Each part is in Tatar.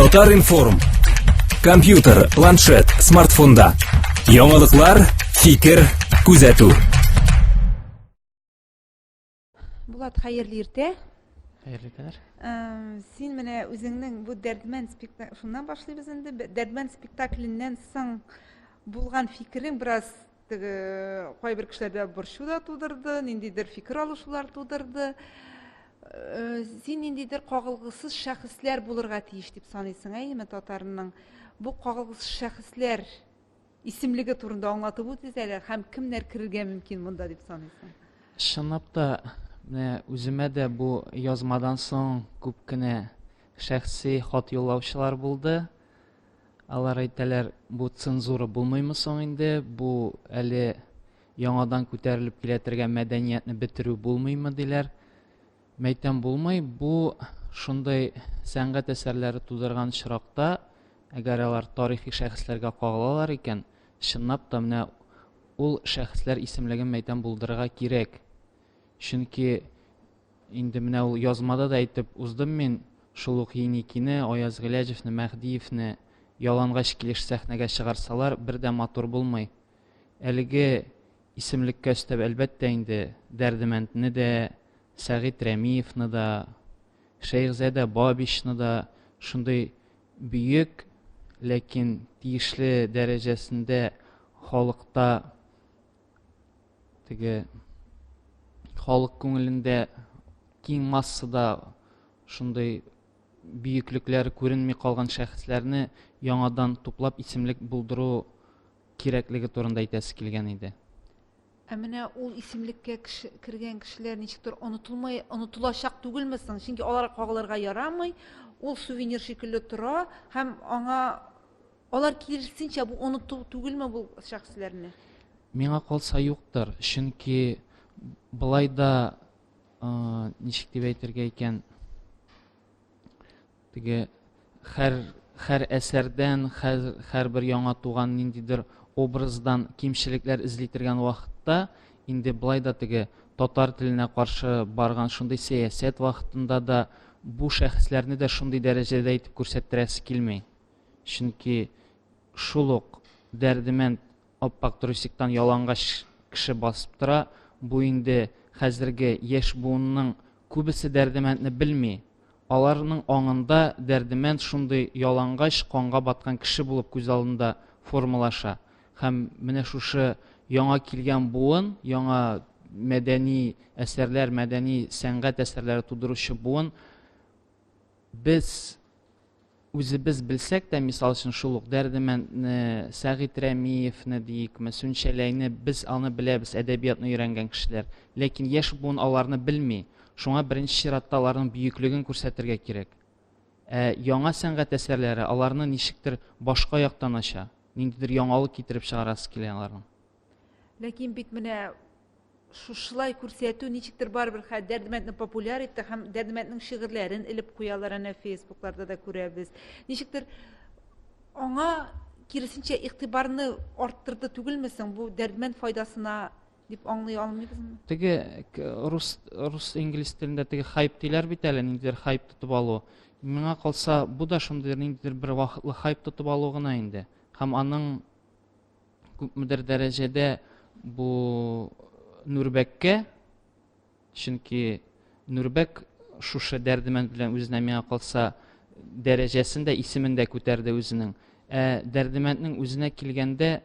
Татар-информ. Компьютер, планшет, смартфонда. Яңалыклар, фикер, күзәтү. Булат, хәерле иртә. Хәерле иртәләр. Син менә үзеңнең бу Дәрдмән спектакль, шуннан башлыйбыз инде. Дәрдмән спектакленнән соң булган фикерең бераз теге кайбер кешеләрдә борчу да тудырды, ниндидер фикер алышулар тудырды. Син ниндидер кагылгысыз шәхесләр булырга тиеш дип саныйсың, әйеме, татарның? Бу кагылгысыз шәхесләр исемлеге турында аңлатып үтегез әле һәм кемнәр керергә мөмкин монда дип саныйсың? Чынлап та, менә үземә дә бу язмадан соң күп кенә шәхси хат юллаучылар булды. Алар әйтәләр, бу цензура булмыймы соң инде, бу әле яңадан күтәрелеп килә торган мәдәниятне бетерү булмыймы диләр. Мәйтәм булмый, бу шундый сәнгать әсәрләре тудырган очракта, әгәр алар тарихи шәхесләргә кагылалар икән, чынлап та менә ул шәхесләр исемлеген мәйтәм булдырырга кирәк. Чөнки Инде менә ул язмада да әйтеп уздым мин, шул ук Еникине, Аяз Гыйләҗевне, Мәһдиевне ялангач килеш сәхнәгә чыгарсалар, бер дә матур булмый. Әлеге исемлеккә өстәп, әлбәттә инде, Дәрдемәндне дә, Сәгыйть Рәмиевны да, Шәехзадә Бабичны да, шундый бөек, ләкин тиешле дәрәҗәсендә халыкта теге халык күңелендә киң массада шундый бөеклекләр күренми калган шәхесләрне яңадан туплап исемлек булдыру кирәклеге турында әйтәсе килгән иде. Ә менә ул исемлеккә кеше, кергән кешеләр ничектер онытылмай, онытылачак түгелме соң? Чөнки аларга кагылырга ярамый, ул сувенир шикелле тора һәм аңа Алар киресенчә, бу оныту түгелме бу шәхесләрне? Миңа калса юктыр, чөнки болай да ничек дип әйтергә икән, теге һәр һәр әсәрдән, һәр һәрбер яңа туган ниндидер образдан кимчелекләр эзли торган вакытта, инде болай да теге татар теленә каршы барган шундый сәясәт вакытында да бу шәхесләрне дә шундый дәрәҗәдә итеп күрсәттерәсе килми. Чөнки шул ук Дәрдемәнд ап-ак трусиктан ялангач кеше басып тора. Бу инде хәзерге яшь буынның күбесе Дәрдемәндне белми. Аларның аңында Дәрдемәнд шундый ялангач, канга баткан кеше булып күз алдында формалаша. Һәм менә шушы яңа килгән буын, яңа мәдәни әсәрләр, мәдәни сәнгать әсәрләре тудыручы буын без үзебез белсәк тә, мисал өчен, шул ук Дәрдемәндне, Сәгыйть Рәмиевне диикме, Сүнчәләйне, без аны беләбез, әдәбиятны өйрәнгән кешеләр. Ләкин яшь буын аларны белми. Шуңа беренче чиратта аларның бөеклеген күрсәтергә кирәк. Ә яңа сәнгать әсәрләре аларны ничектер башка яктан ача, ниндидер яңалык китереп чыгарасы килә аларның. Ләкин бит менә Шушылай күрсәтү ничектер барыбер хәзер Дәрдемәндне популяр итте һәм Дәрдемәнднең шигырьләрен элеп куялар, әнә Фейсбукларда да күрәбез. Ничектер аңа киресенчә игътибарны арттырды түгелме соң бу Дәрдемәнд файдасына дип аңлый алмыйбызмы? Теге рус рус инглиз телендә теге хайп диләр бит әле, ниндидер хайп тотып алу. Миңа калса, бу да шундый ниндидер бер вакытлы хайп тотып алу гына инде. Һәм аның күпмедер дәрәҗәдә бу Нүрбәккә, чөнки Нүрбәк шушы Дәрдемәнд белән үзенә миңа калса дәрәҗәсен дә, исемен дә күтәрде үзенең. Ә Дәрдемәнднең үзенә килгәндә,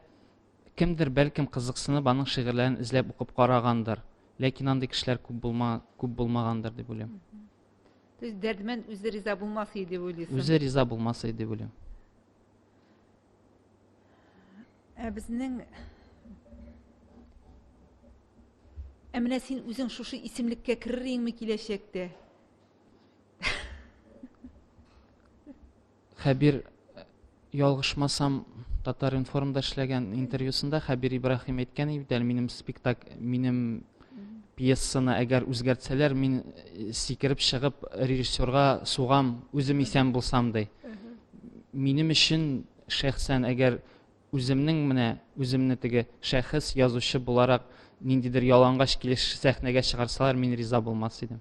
кемдер бәлкем кызыксынып аның шигырьләрен эзләп укып карагандыр. Ләкин андый кешеләр күп булма, күп булмагандыр дип уйлыйм. То есть Дәрдемәнд үзе риза булмас иде дип уйлыйсың? Үзе риза булмас иде дип уйлыйм. Ә безнең Ә менә син үзең шушы исемлеккә керер идеңме киләчәктә? Хәбир, ялгышмасам, Татар-информда эшләгән интервьюсында Хәбир Ибраһим әйткән иде бит әле, минем спектакль, минем пьесаны әгәр үзгәртсәләр, мин э, сикереп чыгып режиссерга сугам, үзем исән булсам ди. Минем өчен шәхсән әгәр үземнең менә үземне теге шәхес язучы буларак ниндидер ялангач килеш сәхнәгә чыгарсалар, мин риза булмас идем.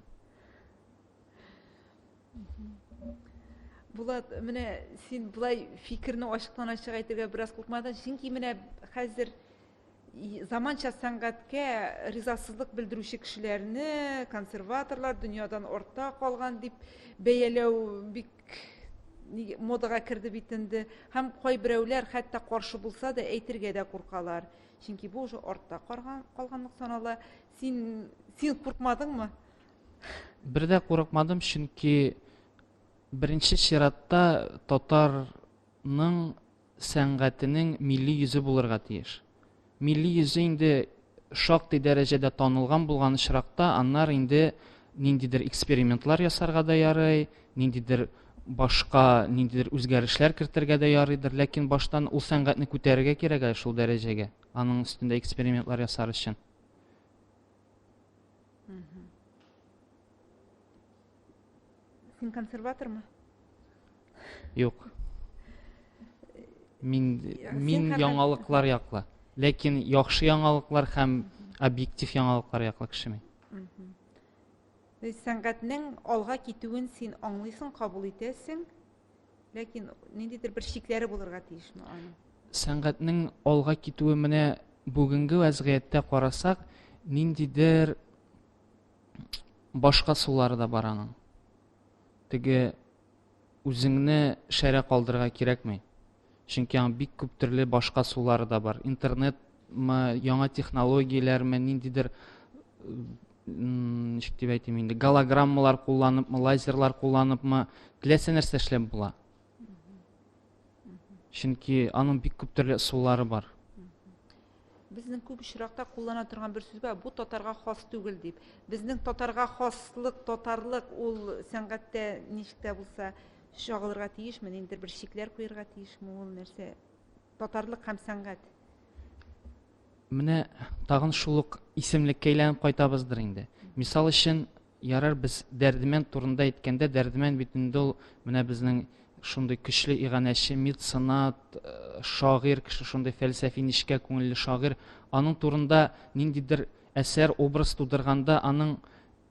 Булат, менә син болай фикерне ачыктан-ачык әйтергә бераз куркмадың, чөнки менә хәзер заманча сәнгатькә ризасызлык белдерүче кешеләрне консерваторлар дөньядан артта калган дип бәяләү бик модага керде бит инде. Һәм кайберәүләр хәтта каршы булса да әйтергә дә куркалар. Чөнки бу уже артта калганлык санала. Син син куркмадыңмы? Бер дә курыкмадым, чөнки беренче чиратта татарның сәнгатенең милли йөзе булырга тиеш. Милли йөзе инде шактый дәрәҗәдә танылган булган очракта, аннары инде ниндидер экспериментлар ясарга да ярый, ниндидер башка ниндидер үзгәрешләр кертергә дә ярыйдыр, ләкин баштан ул сәнгатьне күтәрергә кирәк әле шул дәрәҗәгә, аның өстендә экспериментлар ясар өчен. Син консерватормы? Юк. Мин мин яңалыклар яклы. Ләкин яхшы яңалыклар һәм объектив яңалыклар яклы кеше мин. Сәнгатьнең алга китүен син аңлыйсың, кабул итәсең, ләкин ниндидер бер чикләре булырга тиешме аның? Сәнгатьнең алга китүе менә бүгенге вәзгыятьтә карасак, ниндидер башка сулары да бар аның. Теге үзеңне шәрә калдырырга кирәкми. Чөнки аның бик күп төрле башка сулары да бар. Интернетмы, яңа технологияләрме, ниндидер ничек дип әйтим инде, голограммалар кулланыпмы, лазерлар кулланыпмы, теләсә нәрсә эшләп була. Чөнки аның бик күп төрле ысуллары бар. Безнең күп очракта куллана торган бер сүз бар, бу татарга хас түгел дип. Безнең татарга хаслык, татарлык ул сәнгатьтә ничек тә булса чагылырга тиешме, ниндидер бер чикләр куерга тиешме ул нәрсә? Татарлык һәм сәнгать. Менә тагын шул ук исемлеккә әйләнеп кайтабыздыр инде. Мисал өчен, Ярар, без Дәрдемәнд турында әйткәндә, Дәрдемәнд бит инде ул менә безнең шундый көчле иганәче, меценат, э, шагыйрь кеше, шундый фәлсәфи нечкә күңелле шагыйрь. Аның турында ниндидер әсәр, образ тудырганда, аның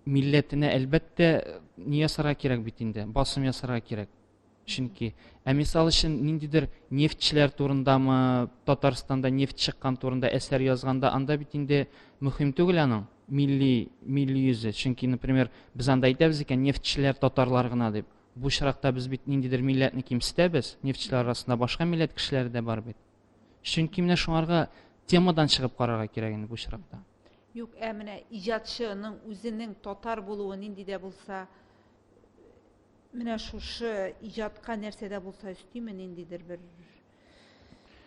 милләтенә әлбәттә ни ясарга кирәк бит инде, басым ясарга кирәк. Чөнки, ә мисал өчен, ниндидер нефтьчеләр турындамы, Татарстанда нефть чыккан турында әсәр язганда, анда бит инде мөһим түгел аның милли, милли йөзе. Чөнки, например, без анда әйтәбез икән, нефтьчеләр татарлар гына дип. Бу очракта без бит ниндидер милләтне кимсетәбез, нефтьчеләр арасында башка милләт кешеләре дә бар бит. Чөнки менә шуңарга темадан чыгып карарга кирәк инде бу очракта. Юк, ә менә иҗатчының үзенең татар булуы нинди дә булса Менә шушы иҗатка нәрсә дә булса өстиме, ниндидер бер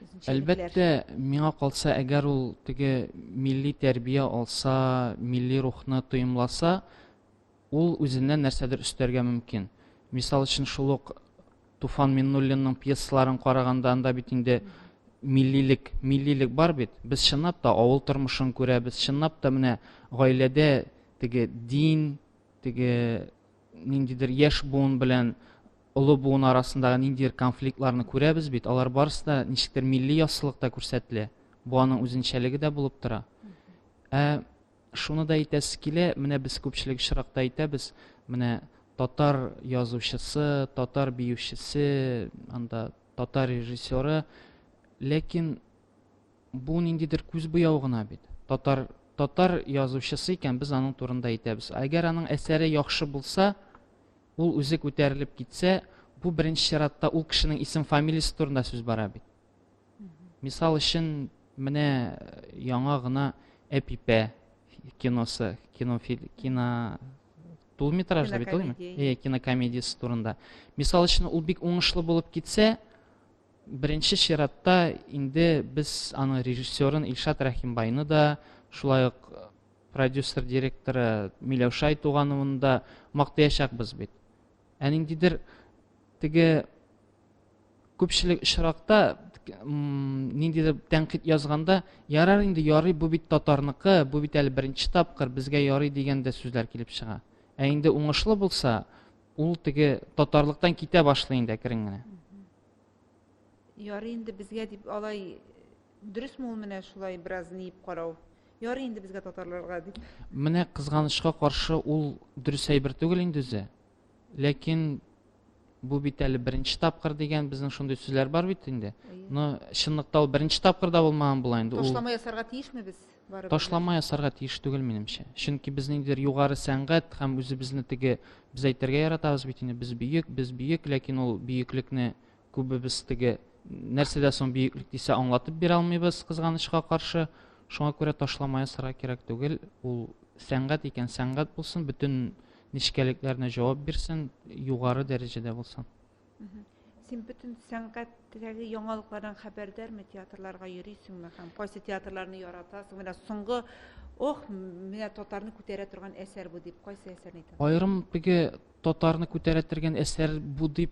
үзенчәлекләр? Әлбәттә, миңа калса, әгәр ул теге милли тәрбия алса, милли рухны тоемласа, ул үзеннән нәрсәдер өстәргә мөмкин. Мисал өчен, шул ук Туфан Миннуллинның пьесаларын караганда, анда бит инде миллилек, миллилек бар бит. Без чынлап та авыл тормышын күрәбез, чынлап та менә гаиләдә теге дин, теге ниндидер яшь буын белән олы буын арасындагы ниндидер конфликтларны күрәбез бит, алар барысы да ничектер милли яссылыкта күрсәтелә. Бу аның үзенчәлеге дә булып тора. Ә шуны да әйтәсе килә, менә без күпчелек очракта әйтәбез, менә татар язучысы, татар биючесе, анда татар режиссеры, ләкин Бу ниндидер күз буяу гына бит. Татар татар язучысы икән, без аның турында әйтәбез. Әгәр аның әсәре яхшы булса, ул үзе күтәрелеп китсә, бу беренче чиратта ул кешенең исем-фамилиясе турында сүз бара бит. Мисал өчен, менә яңа гына Әпипә киносы, кинофил, кино тулы метражлы бит ул, кинокомедиясе турында. Мисал өчен, ул бик уңышлы булып китсә, Беренче чиратта инде без аның режиссерын Илшат Рәхимбайны да, шулай ук продюсер директоры Миләүшә Айтуганованы да мактаячакбыз бит. Ә ниндидер теге күпчелек очракта ниндидер тәнкыйть язганда, ярар инде, ярый, бу бит татарныкы, бу бит әле беренче тапкыр, безгә ярый дигән дә сүзләр килеп чыга. Ә инде уңышлы булса, ул теге татарлыктан китә башлый инде әкрен генә. Ярый инде безгә дип алай дөресме ул менә шулай бераз ниеп карау? Ярый инде безгә татарларга дип. Менә кызганычка каршы ул дөрес әйбер түгел инде үзе. Ләкин Бу бит әле беренче тапкыр дигән безнең шундый сүзләр бар бит инде. Но чынлыкта ул беренче тапкыр да булмаган була инде. Ташлама ясарга тиешме без? Барыбер. Ташлама ясарга тиеш түгел минемчә. Чөнки без ниндидер югары сәнгать һәм үзебезне теге без әйтергә яратабыз бит инде без бөек, без бөек, ләкин ул бөеклекне күбебез теге нәрсәдә соң бөеклек дисә аңлатып бирә алмыйбыз кызганычка каршы. Шуңа күрә ташлама ясарга кирәк түгел. Ул сәнгать икән сәнгать булсын, бөтен нечкәлекләренә җавап бирсен, югары дәрәҗәдә булсын. Син бөтен сәнгатьтәге яңалыклардан хәбәрдармы, театрларга йөрисеңме һәм кайсы театрларны яратасың? Менә соңгы, ох, менә татарны күтәрә торган әсәр бу дип, кайсы әсәрне әйтә? Аерым теге татарны күтәрә торган әсәр бу дип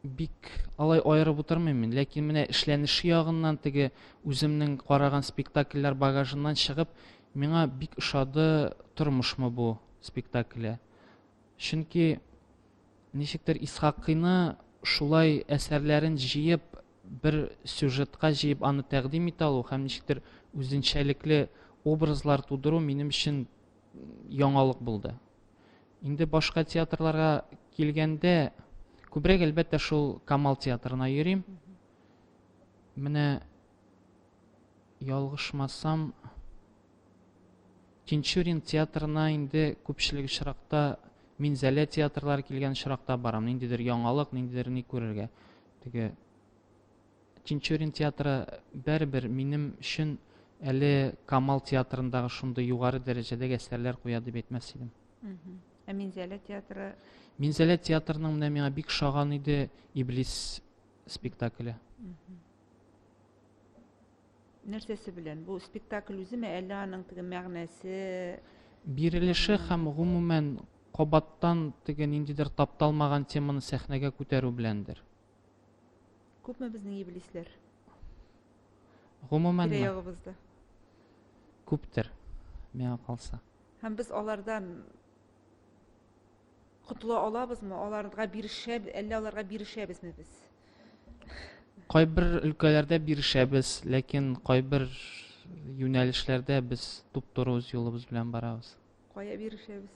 бик алай аерып утырмыйм мин, ләкин менә эшләнеше ягыннан теге үземнең караган спектакльләр багажыннан чыгып, миңа бик ошады Тормышмы бу спектакле. Чөнки ничектер Исхакыйны шулай әсәрләрен җыеп, бер сюжетка җыеп аны тәкъдим итә алу һәм ничектер үзенчәлекле образлар тудыру минем өчен яңалык булды. Инде башка театрларга килгәндә, күбрәк әлбәттә шул Камал театрына йөрим. Менә ялгышмасам, Тинчурин театрына инде күпчелек очракта Минзәлә театрлары килгән очракта барам. Ниндидер яңалык, ниндидер ни күрергә. Теге Тинчурин театры бәребер минем өчен әле Камал театрындагы шундый югары дәрәҗәдәге әсәрләр куя дип әйтмәс идем. Ә Минзәлә театры? Минзәлә театрының менә миңа бик ошаган иде Иблис спектакле. Нәрсәсе белән? Бу спектакль үземе, әллә аның теге мәгънәсе? Бирелеше һәм гомумән кабаттан теге ниндидер тапталмаган теманы сәхнәгә күтәрү беләндер. Күпме безнең иблисләр? Гомумәнме? Тирә-ягыбызда. Күптер, миңа калса. Һәм без алардан котыла алабызмы? Аларга бирешә, әллә аларга бирешәбезме без? Кайбер өлкәләрдә бирешәбез, ләкин кайбер юнәлешләрдә без туп-туры үз юлыбыз белән барабыз. Кая бирешәбез?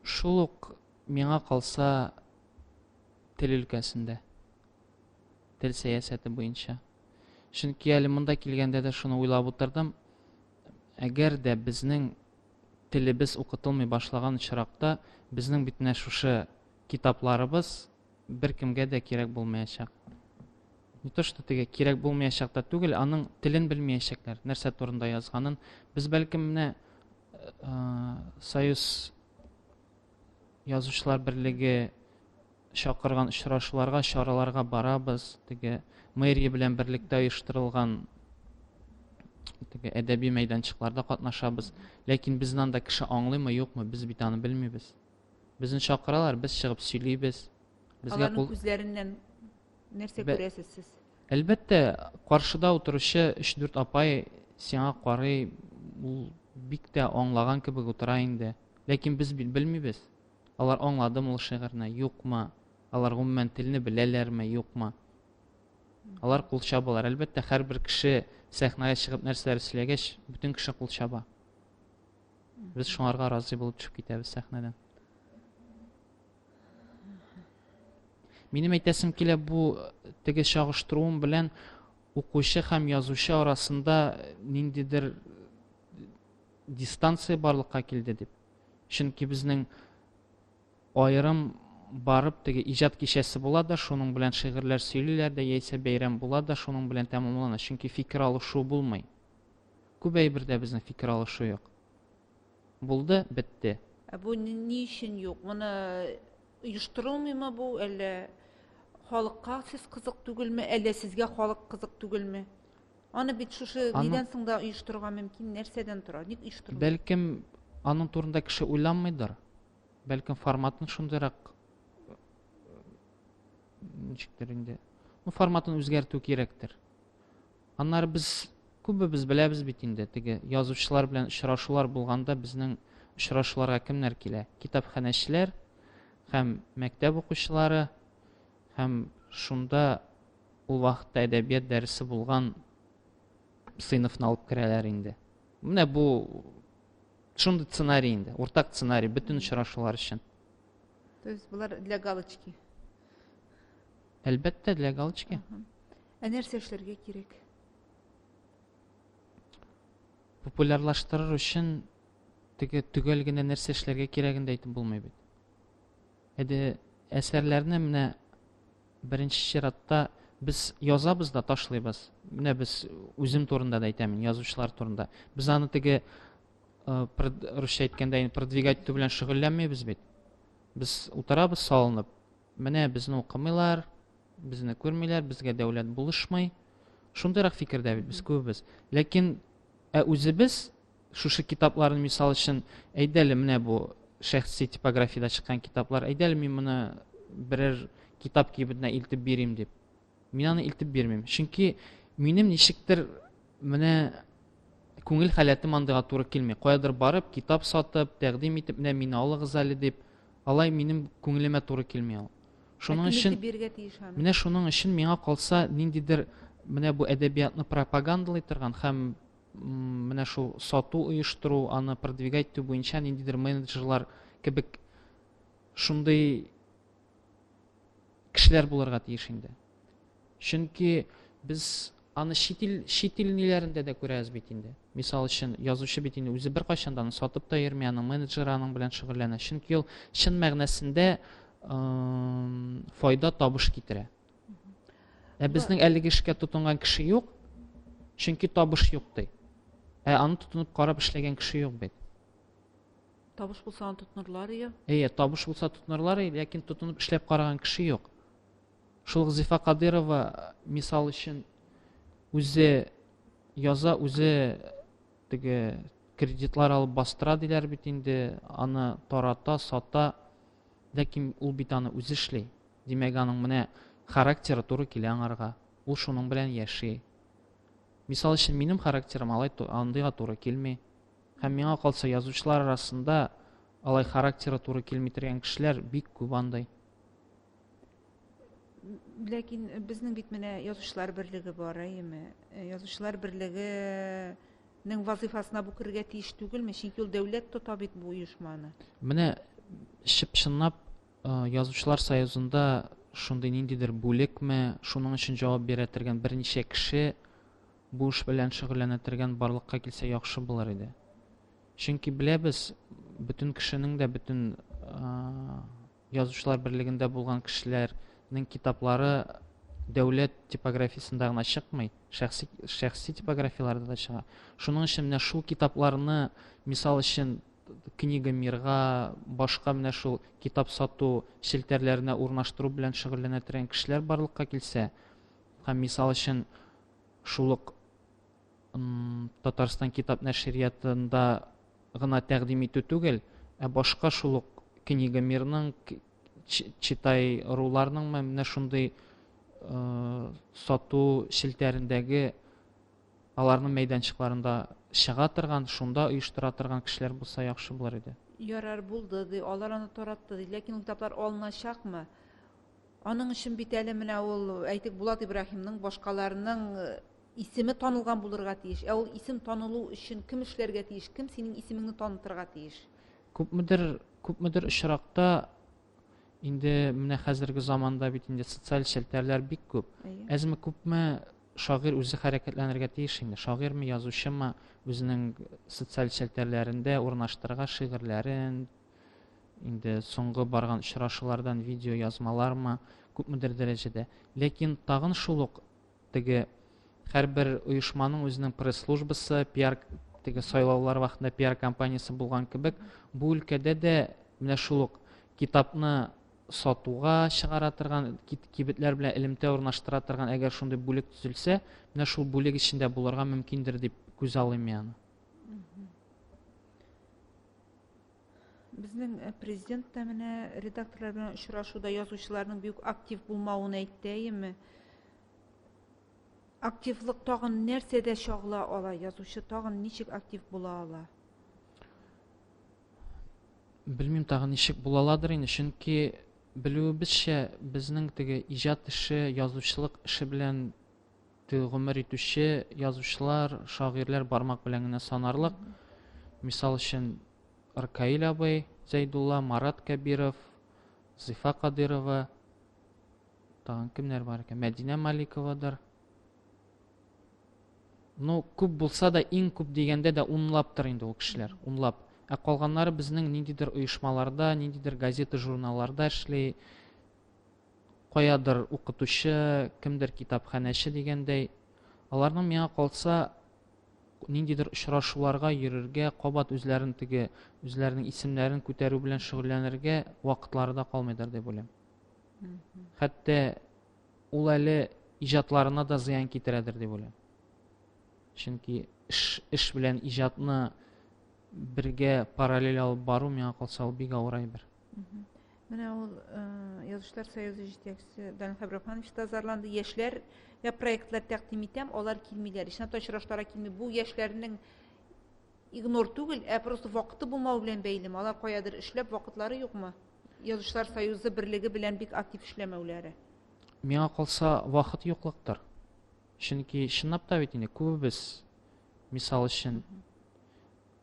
Шул ук миңа калса тел өлкәсендә. Тел сәясәте буенча. Чөнки әле монда килгәндә дә шуны уйлап утырдым. Әгәр дә безнең телебез укытылмый башлаган очракта, безнең бит менә шушы китапларыбыз беркемгә дә кирәк булмаячак. Не то, что теге кирәк булмаячак та түгел, аның телен белмәячәкләр, нәрсә турында язганын. Без бәлкем менә э, Союз язучылар берлеге чакырган очрашуларга, чараларга барабыз. Теге мэрия белән берлектә оештырылган теге әдәби мәйданчыкларда катнашабыз. Ләкин безне анда кеше аңлыймы, юкмы, без бит аны белмибез. Безне чакыралар, без чыгып сөйлибез. Безгә Аларның күзләреннән нәрсә күрәсез сез? Әлбәттә, каршыда утыручы 3-4 апай сиңа карый, ул бик тә аңлаган кебек утыра инде. Ләкин без бит белмибез. Алар аңладымы ул шигырьне, юкмы? Алар гомумән телне беләләрме, юкмы? Алар кул чабалар. Әлбәттә, һәрбер кеше сәхнәгә чыгып нәрсәләр сөйләгәч, бөтен кеше кул чаба. Без шуңарга разый булып төшеп китәбез сәхнәдән. Минем әйтәсем килә, бу теге чагыштыруым белән укучы һәм язучы арасында ниндидер дистанция барлыкка килде дип. Чөнки безнең аерым барып теге иҗат кичәсе була да, шуның белән шигырьләр сөйлиләр дә, яисә бәйрәм була да, шуның белән тәмамлана. Чөнки фикер алышу булмый. Күп әйбердә безнең фикер алышу юк. Булды, бетте. Ә бу ни өчен юк? Моны оештырылмыймы бу, әллә халыкка сез кызык түгелме, әллә сезгә халык кызык түгелме? Аны бит шушы нидән соң да оештырырга мөмкин, нәрсәдән тора? Ник оештырылмый? Бәлкем, аның турында кеше уйланмыйдыр. Бәлкем, форматын шундыйрак ничектер инде. Ну, форматын үзгәртү кирәктер. Аннары без күбебез беләбез бит инде, теге язучылар белән очрашулар булганда безнең очрашуларга кемнәр килә? Китапханәчеләр һәм мәктәп укучылары һәм шунда ул вакытта әдәбият дәресе булган сыйныфны алып керәләр инде. Менә бу шундый сценарий инде, уртак сценарий бөтен очрашулар өчен. То есть болар для галочки. Әлбәттә, для галочки. Ә нәрсә эшләргә кирәк? Популярлаштырыр өчен теге төгәл генә нәрсә эшләргә кирәген дә әйтеп булмый бит. Әде әсәрләрне менә беренче чиратта без язабыз да ташлыйбыз. Менә без үзем турында да әйтәм, язучылар турында. Без аны теге э, русча әйткәндә продвигать итү белән шөгыльләнмибез бит. Без утырабыз салынып. Менә безне укымыйлар, безне күрмиләр, безгә дәүләт булышмый. Шундыйрак фикердә бит без күбебез. Ләкин ә үзебез шушы китапларны мисал өчен, әйдә әле менә бу шәхси типографиядә чыккан китаплар, әйдә әле мин моны берәр китап кибетенә илтеп бирим дип. Мин аны илтеп бирмим. Чөнки минем ничектер менә күңел халәтем андыйга туры килми. Каядыр барып, китап сатып, тәкъдим итеп, менә мине алыгыз әле дип, алай минем күңелемә туры килми ул. Шуның өчен менә шуның өчен миңа калса ниндидер менә бу әдәбиятны пропагандалый торган һәм менә шул сату оештыру, аны продвигать итү буенча ниндидер менеджерлар кебек шундый кешеләр булырга тиеш инде. Чөнки без аны чит ил чит ил ниләрендә дә күрәбез бит инде. Мисал өчен, язучы бит инде үзе беркайчан да аны сатып та йөрми, аның менеджеры аның белән шөгыльләнә. Чөнки ул чын мәгънәсендә файда, табыш китерә. Ә безнең әлеге эшкә тотынган кеше юк, чөнки табыш юк ди. Ә аны тотынып карап эшләгән кеше юк бит. Табыш булса аны тотынырлар ие. Әйе, табыш булса тотынырлар ие, ләкин тотынып эшләп караган кеше юк. Шул Зифа Кадырова мисал өчен үзе яза, үзе теге кредитлар алып бастыра диләр бит инде, аны тарата, сата. Ләкин ул бит аны үзе эшли. Димәк, аның менә характеры туры килә аңарга. Ул шуның белән яши. Мисал өчен, минем характерым алай андыйга туры килми. Һәм миңа калса, язучылар арасында алай характеры туры килми торган кешеләр бик күп андый. Ләкин безнең бит менә язучылар берлеге бар, әйеме? Э, язучылар берлегенең вазыйфасына бу керергә тиеш түгелме? Чөнки ул дәүләт тота бит бу оешманы. Менә чып-чынлап э, язучылар союзында шундый ниндидер бүлекме, шуның өчен җавап бирә торган берничә кеше бу эш белән шөгыльләнә торган барлыкка килсә яхшы булыр иде. Чөнки беләбез, бөтен кешенең дә бөтен язучылар берлегендә булган кешеләрнең китаплары дәүләт типографиясендә гына чыкмый, шәхси шәхси типографияләрдә дә чыга. Шуның өчен менә шул китапларны, мисал өчен, Книга мирга, башка менә шул китап сату челтәрләренә урнаштыру белән шөгыльләнә торган кешеләр барлыкка килсә, һәм мисал өчен шул ук Татарстан китап нәшриятында гына тәкъдим итү түгел, ә башка шул ук Книга мирның, Читай руларның менә шундый сату челтәрендәге аларның мәйданчыкларында чыга торган, шунда оештыра торган кешеләр булса яхшы булыр иде. Ярар, булды ди, алар аны таратты ди, ләкин ул китаплар алыначакмы? Аның өчен бит әле менә ул, әйтик, Булат Ибраһимның, башкаларның э, исеме танылган булырга тиеш. Ә ул исем танылу өчен кем эшләргә тиеш? Кем синең исемеңне танытырга тиеш? Күпмедер, күпмедер очракта инде менә хәзерге заманда бит инде социаль челтәрләр бик күп. Әзме күпме шагыйрь үзе хәрәкәтләнергә тиеш инде. Шагыйрьме, язучымы үзенең социаль челтәрләрендә урнаштырырга шигырьләрен, инде соңгы барган очрашулардан видео язмалармы, күпмедер дәрәҗәдә. Ләкин тагын шул ук теге һәрбер оешманың үзенең пресс-службасы, пиар теге сайлаулар вакытында пиар кампаниясе булган кебек, бу өлкәдә дә менә шул ук китапны сатуга чыгара торган, кибетләр белән элемтә урнаштыра торган, әгәр шундый бүлек төзелсә, менә шул бүлек эчендә булырга мөмкиндер дип күз алыйм мин аны. Безнең э, президент та менә редакторлар белән очрашуда язучыларның бик актив булмавын әйтте, әйеме? Активлык тагын нәрсәдә чагыла ала? Язучы тагын ничек актив була ала? Белмим тагын ничек була аладыр инде, чөнки белүебезчә, безнең теге иҗат эше, язучылык эше белән теге гомер итүче язучылар, шагыйрьләр бармак белән генә санарлык. Мисал өчен, Ркаил абый Зәйдулла, Марат Кәбиров, Зифа Кадырова, Тагын кемнәр бар икән? Мәдинә Маликовадыр. Ну, күп булса да, иң күп дигәндә дә унлаптыр инде ул кешеләр, унлап. Ә калганнары безнең ниндидер оешмаларда, ниндидер газета-журналларда эшли, каядыр укытучы, кемдер китапханәче дигәндәй. Аларның миңа калса, ниндидер очрашуларга йөрергә, кабат үзләрен теге, үзләренең исемнәрен күтәрү белән шөгыльләнергә вакытлары да калмыйдыр дип уйлыйм. Хәтта ул әле иҗатларына да зыян китерәдер дип уйлыйм. Чөнки эш, эш белән иҗатны бергә параллель алып бару миңа калса ул бик авыр әйбер. Менә ул э, Язучылар союзы җитәкчесе Данил Хәбрахманович та зарланды. Яшьләргә проектлар тәкъдим итәм, алар килмиләр. Чынлап та очрашуларга килми. Бу яшьләрнең игнор түгел, ә просто вакыты булмау белән бәйлеме? Алар каядыр эшләп, вакытлары юкмы? Язучылар союзы берлеге белән бик актив эшләмәүләре. Миңа калса, вакыт юклыктыр. Чөнки чынлап та бит инде күбебез, мисал өчен,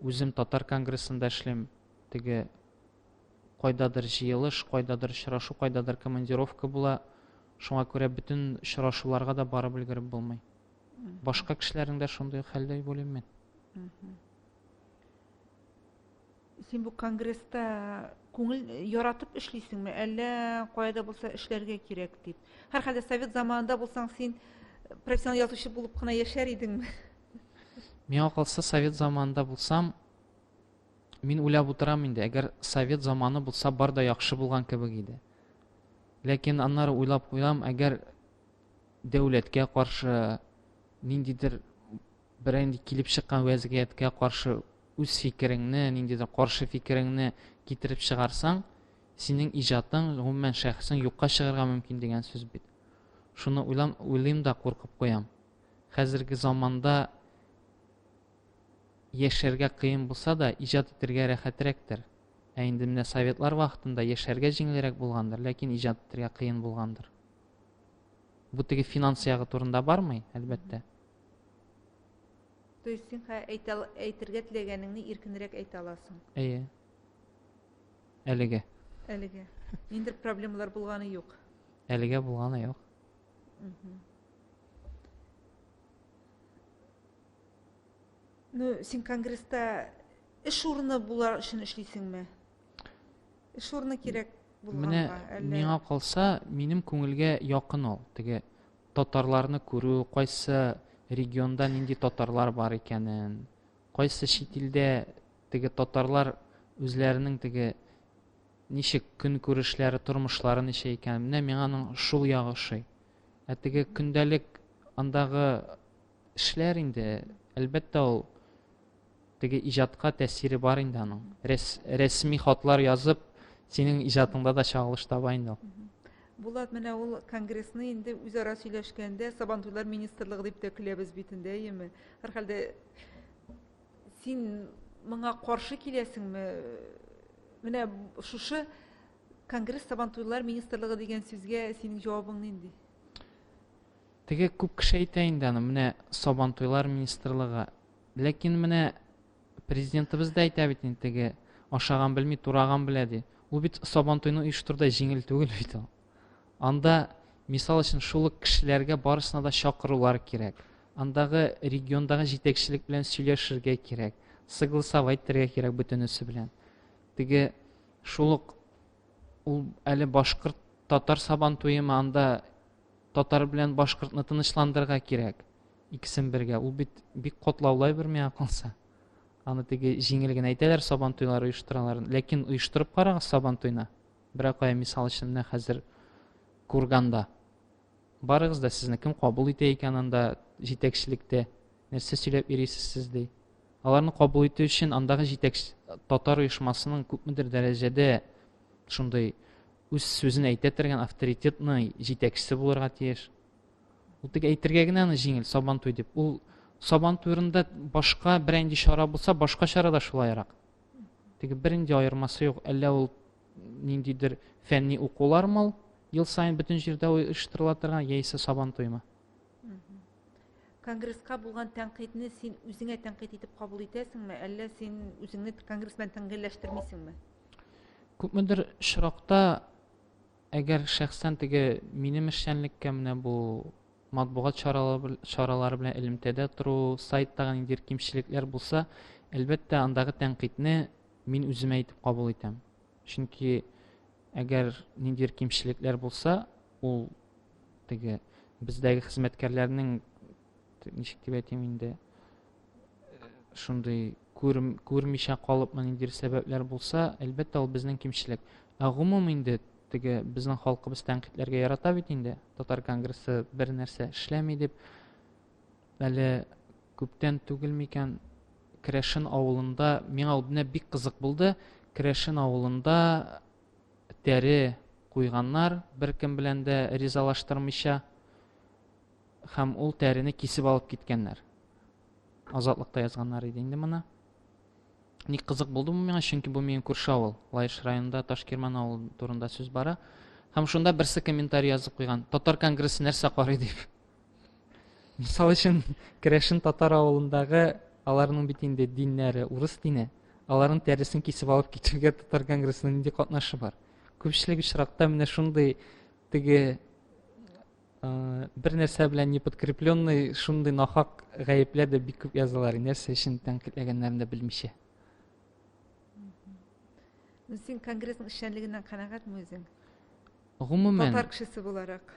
үзем татар конгрессында эшлим, теге кайдадыр җыелыш, кайдадыр очрашу, кайдадыр командировка була. Шуңа күрә бөтен очрашуларга да барып өлгереп булмый. Башка кешеләрнең дә шундый хәлдә дип уйлыйм мин. Син бу конгресста күңел яратып эшлисеңме, әллә кая да булса эшләргә кирәк дип? Һәрхәлдә совет заманында булсаң, син профессионал язучы булып кына яшәр идеңме? Миңа калса, совет заманында булсам, мин уйлап утырам инде, әгәр совет заманы булса, бар да яхшы булган кебек иде. Ләкин аннары уйлап куям, әгәр дәүләткә каршы ниндидер берәр инде килеп чыккан вәзгыятькә каршы үз фикереңне, ниндидер каршы фикереңне китереп чыгарсаң, синең иҗатың, гомумән шәхесең юкка чыгарга мөмкин дигән сүз бит. Шуны уйлам, уйлыйм да куркып куям. Хәзерге заманда яшәргә кыен булса да, иҗат итәргә рәхәтрәктер. Ә инде менә советлар вакытында яшәргә җиңелрәк булгандыр, ләкин иҗат итәргә кыен булгандыр. Бу теге финанс ягы турында бармый, әлбәттә. То есть син әйтә, әйтергә теләгәнеңне иркенрәк әйтә аласың. Әйе. Әлегә. Әлегә. Ниндидер проблемалар булганы юк. Әлегә булганы юк. Ну, син конгресста эш урыны булар өчен эшлисеңме? Эш урыны кирәк булганга, Менә миңа калса, минем күңелгә якын ул. Теге татарларны күрү, кайсы регионда нинди татарлар бар икәнен, кайсы чит илдә теге татарлар үзләренең теге ничек көнкүрешләре, тормышлары ничә икән. Менә миңа аның шул ягы ошый. Ә теге көндәлек андагы эшләр инде, әлбәттә, ул теге иҗатка тәэсире бар инде аның. Рәс, рәсми хатлар язып, синең иҗатыңда да чагылыш таба инде ул. Булат, менә ул конгрессны инде үзара сөйләшкәндә Сабантуйлар министрлыгы дип тә көләбез бит инде, әйеме? Һәрхәлдә син моңа каршы киләсеңме? Менә шушы конгресс Сабантуйлар министрлыгы дигән сүзгә синең җавабың нинди? Теге күп кеше әйтә инде аны, менә Сабантуйлар министрлыгы. Ләкин менә президентыбыз да әйтә бит инде теге ашаган белми, тураган белә ди. Ул бит Сабантуйны оештыруда җиңел түгел бит ул. Анда, мисал өчен, шул ук кешеләргә барысына да чакырулар кирәк. Андагы региондагы җитәкчелек белән сөйләшергә кирәк, согласовать итәргә кирәк бөтенесе белән. Теге шул ук ул әле башкорт татар Сабантуемы анда татар белән башкортны тынычландырырга кирәк. Икесен бергә. Ул бит бик катлаулы әйбер миңа калса. Аны теге җиңел генә әйтәләр, Сабан туйлары оештыралар. Ләкин оештырып карагыз Сабан туйны. Берәр кая мисал өчен менә хәзер Курганда. Барыгыз да сезне кем кабул итә икән анда җитәкчелектә? Нәрсә сөйләп йөрисез сез ди. Аларны кабул итү өчен андагы җитәкче татар оешмасының күпмедер дәрәҗәдә шундый үз сүзен әйтә торган авторитетный җитәкчесе булырга тиеш. Ул тик әйтергә генә аны җиңел Сабантуй дип. Ул Сабан туйрында башка берәр чара булса, башка чара да шулайрак. Теге бернинди аермасы юк. Әллә ул ниндидер фәнни укулармы ул, ел саен бөтен җирдә оештырыла торган, яисә Сабан туймы? Конгресска булган тәнкыйтьне син үзеңә тәнкыйть итеп кабул итәсеңме, әллә син үзеңне конгресс белән тәңгәлләштермисеңме? Күпмедер очракта. Әгәр шәхсән теге минем эшчәнлеккә менә бу матбугат чаралары белән элемтәдә тору, сайттагы ниндидер кимчелекләр булса, әлбәттә, андагы тәнкыйтьне мин үземә итеп кабул итәм. Чөнки әгәр ниндидер кимчелекләр булса, ул теге бездәге хезмәткәрләрнең ничек дип әйтим инде, шундый күрмичә калыпмы ниндидер сәбәпләр булса, әлбәттә, ул безнең кимчелек. Ә гомум инде теге безнең халкыбыз тәнкыйтьләргә ярата бит инде. Татар конгрессы бер нәрсә эшләми дип. Әле күптән түгел микән Керәшен авылында миңа ул менә бик кызык булды. Керәшен авылында тәре куйганнар, беркем белән дә ризалаштырмыйча, һәм ул тәрене кисеп алып киткәннәр. Азатлыкта язганнар иде инде моны. Ник кызык булды бу миңа? Чөнки бу минем күрше авыл. Лаеш районында Ташкирмән авылы турында сүз бара. Һәм шунда берсе комментарий язып куйган. Татар конгрессы нәрсә карый дип. Мисал өчен, Керәшен татар авылындагы аларның бит инде диннәре урыс дине. Аларның тәресен кисеп алып китүгә татар конгрессының нинди катнашы бар? Күпчелек очракта менә шундый теге бер нәрсә белән не подкрепленный шундый нахак гаепләр дә бик күп язалар. Нәрсә өчен тәнкыйтьләгәннәрен дә белмичә. Син конгрессның эшчәнлегеннән канәгатьме үзең? Гомумән, татар кешесе буларак.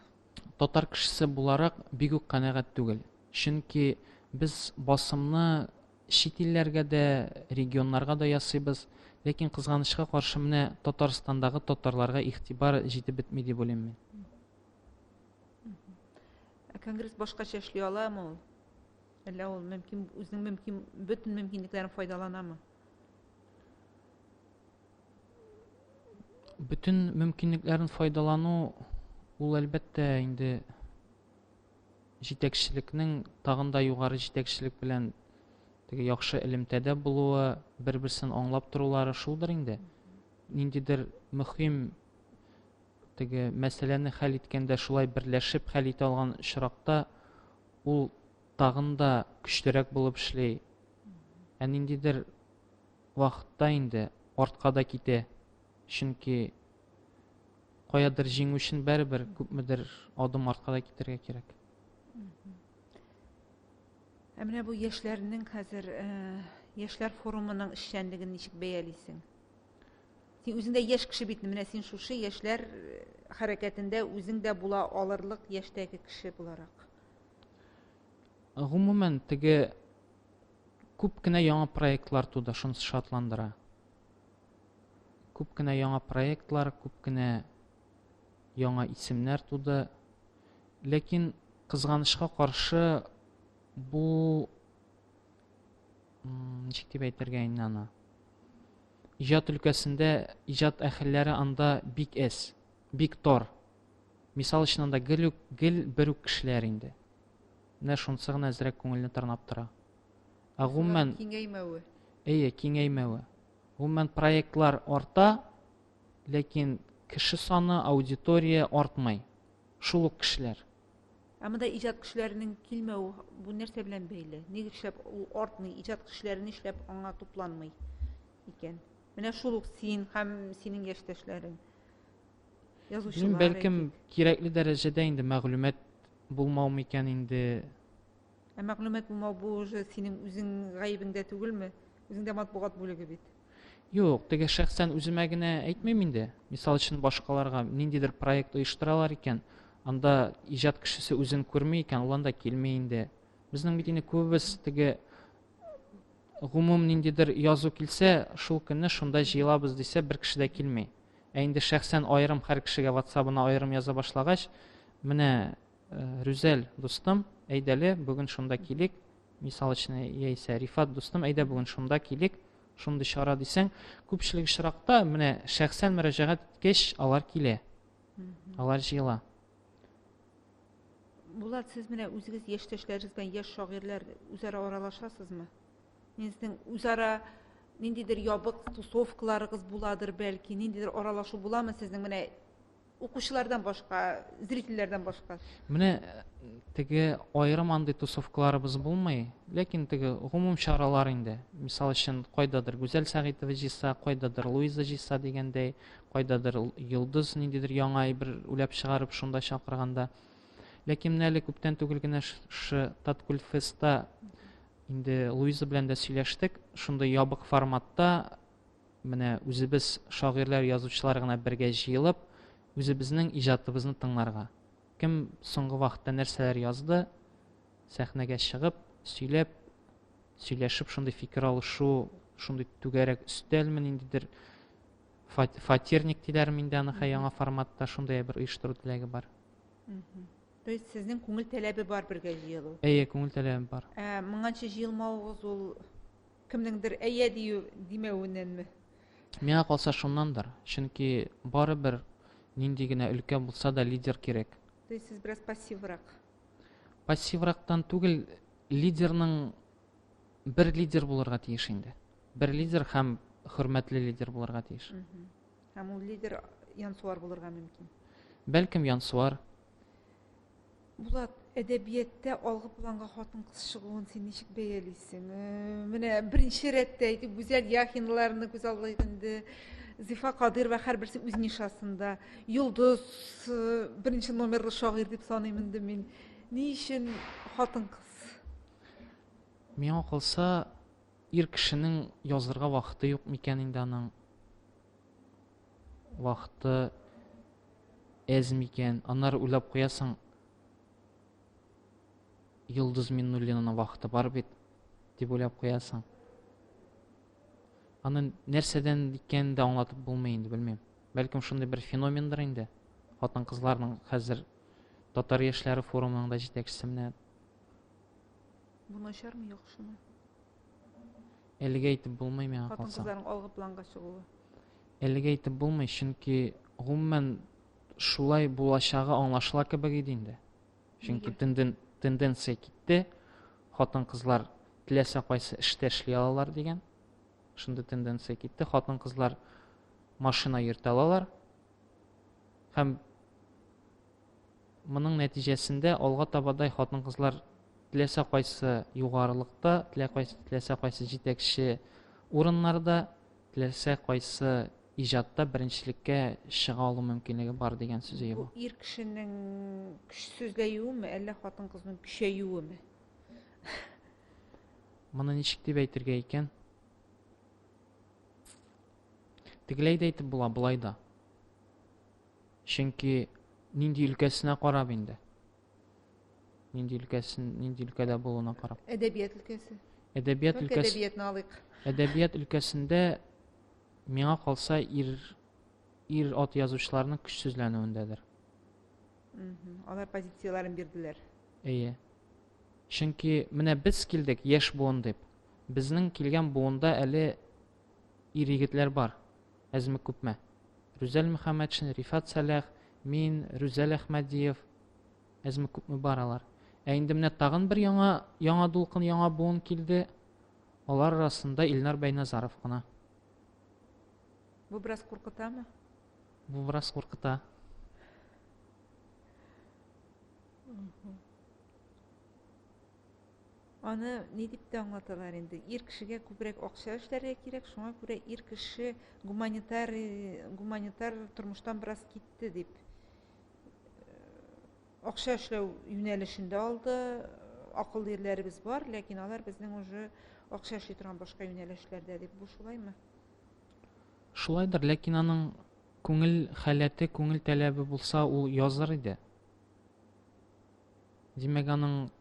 Татар кешесе буларак бик үк канәгать түгел. Чөнки без басымны чит илләргә дә, регионнарга да ясыйбыз. Ләкин кызганычка каршы менә Татарстандагы татарларга игътибар җитеп бетми дип уйлыйм мин. Ә конгресс башкача эшли аламы ул? Әллә ул мөмкин, үзенең мөмкин, бөтен мөмкинлекләрен файдаланамы? Бөтен мөмкинлекләрен файдалану ул әлбәттә инде җитәкчелекнең тагын да югары җитәкчелек белән теге яхшы элемтәдә булуы, бер-берсен аңлап торулары шулдыр инде. Ниндидер мөһим теге мәсьәләне хәл иткәндә шулай берләшеп хәл итә алган очракта ул тагын да көчлерәк булып эшли. Ә ниндидер вакытта инде артка да китә. Чөнки каядыр җиңү өчен барыбер күпмедер адым артка да китәргә кирәк. Ә менә бу яшьләрнең хәзер яшьләр форумының эшчәнлеген ничек бәялисең? Син үзең дә яшь кеше бит, менә син шушы яшьләр хәрәкәтендә үзең дә була алырлык яшьтәге кеше буларак. Гомумән, теге күп кенә яңа проектлар туды, шунысы шатландыра. Күп кенә яңа проектлар, күп кенә яңа исемнәр туды. Ләкин кызганычка каршы бу ничек дип әйтергә инде аны? Иҗат өлкәсендә иҗат әһелләре анда бик әз, бик тар. Мисал өчен анда гел үк, гел бер үк кешеләр инде. Менә шунысы гына әзрәк күңелне тырнап тора. Ә гомумән киңәймәве. Әйе, киңәймәве. Гомумән проектлар арта, ләкин кеше саны, аудитория артмый. Шул ук кешеләр. Ә монда иҗат кешеләренең килмәве бу нәрсә белән бәйле? Ни эшләп ул артмый, иҗат кешеләре нишләп аңа тупланмый икән? Менә шул ук син һәм синең яшьтәшләрең. Язучылар. Бәлкем кирәкле дәрәҗәдә инде мәгълүмат булмау микән инде? Ә мәгълүмат булмау бу уже синең үзең гаебеңдә түгелме? Үзеңдә матбугат бүлеге бит. Юк, теге шәхсән үземә генә әйтмим инде. Мисал өчен башкаларга ниндидер проект оештыралар икән, анда иҗат кешесе үзен күрми икән, ул анда килми инде. Безнең бит инде күбебез теге гомум ниндидер язу килсә, шул көнне шунда җыелабыз дисә, бер кеше дә килми. Ә инде шәхсән аерым һәр кешегә WhatsApp-ына аерым яза башлагач, менә э, Рүзәл дустым, әйдәле, бүген шунда килик. Мисал өчен, яисә Рифат дустым, әйдә бүген шунда килик, шундый чара дисәң, күпчелек очракта менә шәхсән мөрәҗәгать иткәч, алар килә. Алар җыела. Булат, сез менә үзегез яшьтәшләрегез белән яшь шагыйрьләр үзара аралашасызмы? Мин сезнең үзара ниндидер ябык тусовкаларыгыз буладыр бәлки, ниндидер аралашу буламы сезнең менә? Укучылардан башка, зрительләрдән башка. Менә теге аерым андый тусовкаларыбыз булмый, ләкин теге гомум чаралар инде. Мисал өчен, кайдадыр Гүзәл Сәгыйтова җыйса, кайдадыр Луиза җыйса дигәндәй, кайдадыр Йолдыз ниндидер яңа әйбер уйлап чыгарып шунда чакырганда. Ләкин менә әле күптән түгел генә шушы Таткультфестта инде Луиза белән дә сөйләштек, шундый ябык форматта менә үзебез шагыйрьләр, язучылар гына бергә җыелып, үзебезнең иҗатыбызны тыңларга. Кем соңгы вакытта нәрсәләр язды, сәхнәгә чыгып, сөйләп, сөйләшеп, шундый фикер алышу, шундый түгәрәк өстәлме, ниндидер фатирник диләрме инде аны яңа форматта, шундый бер оештыру теләге бар. То есть сезнең күңел таләбе бар бергә җыелу? Әйе, күңел таләбе бар. Ә моңанчы җыелмавыгыз ул кемнеңдер әйә дию димәвеннәнме? Миңа калса шуннандыр. Чөнки барыбер нинди генә өлкә булса да лидер кирәк. То есть сез бераз пассиврак? Пассиврактан түгел, лидерның бер лидер булырга тиеш инде. Бер лидер һәм хөрмәтле лидер булырга тиеш. Һәм ул лидер Янсуар булырга мөмкин. Бәлкем Янсуар. Булат, әдәбияттә алгы планга хатын-кыз чыгуын син ничек бәялисең? Менә беренче рәттә әйтик, Гүзәл Яхинларны күз аллыйк инде. Зифа Кадырова һәрберсе үз нишасында. Йолдыз беренче номерлы шагыйрь дип саныйм инде мин. Ни өчен хатын-кыз? Миңа калса, ир кешенең язырга вакыты юк микән инде аның? Вакыты әз микән? Аннары уйлап куясың, Йолдыз Миннуллинаның вакыты бар бит, дип уйлап куясың. Аны нәрсәдән икәнен дә аңлатып булмый инде, белмим. Бәлкем шундый бер феномендыр инде. Хатын-кызларның хәзер Татар яшьләре форумының да җитәкчесе менә. Бу начармы, яхшымы? Әлегә әйтеп булмый миңа калса. Хатын-кызларның алгы планга чыгуы. Әлегә әйтеп булмый, чөнки гомумән шулай булачагы аңлашыла кебек иде инде. Чөнки тенден, тенденция китте. Хатын-кызлар теләсә кайсы эштә эшли алалар дигән. Шундый тенденция китте. Хатын-кызлар машина йөртә алалар. Һәм моның нәтиҗәсендә алга табадай хатын-кызлар теләсә кайсы югарылыкта, теләсә кайсы җитәкче урыннарда, теләсә кайсы иҗатта беренчелеккә чыга алу мөмкинлеге бар дигән сүз бу. Бу ир кешенең көчсезләюеме, әллә хатын-кызның көчәюеме? Моны ничек дип әйтергә икән? Тегеләй дә әйтеп була, болай да. Чөнки нинди өлкәсенә карап инде. Нинди өлкәсен, нинди өлкәдә булуына карап. Әдәбият өлкәсе. Әдәбият өлкәсе. Әдәбиятны алыйк. Әдәбият өлкәсендә миңа калса ир ир ат язучыларның көчсезләнүендәдер. Алар позицияләрен бирделәр. Әйе. Чөнки менә без килдек яшь буын дип. Безнең килгән буында әле ир егетләр бар. Әзме күпме. Рүзәл Мөхәммәтшин, Рифат Сәлах, мин, Рүзәл Әхмәдиев, әзме күпме бар алар. Ә инде менә тагын бер яңа яңа дулкын, яңа буын килде. Алар арасында Илнар Бәйназаров кына. Бу бераз куркытамы? Бу бераз куркыта. Аны ни дип тә аңлаталар инде. Ир кешегә күбрәк акча эшләргә кирәк, шуңа күрә ир кеше гуманитар гуманитар тормыштан бераз китте дип. Акча эшләү юнәлешендә алды. Акыллы ирләребез бар, ләкин алар безнең уже акча эшли торган башка юнәлешләрдә дип. Бу шулаймы? Шулайдыр, ләкин аның күңел халәте, күңел таләбе булса, ул языр иде. Димәк, аның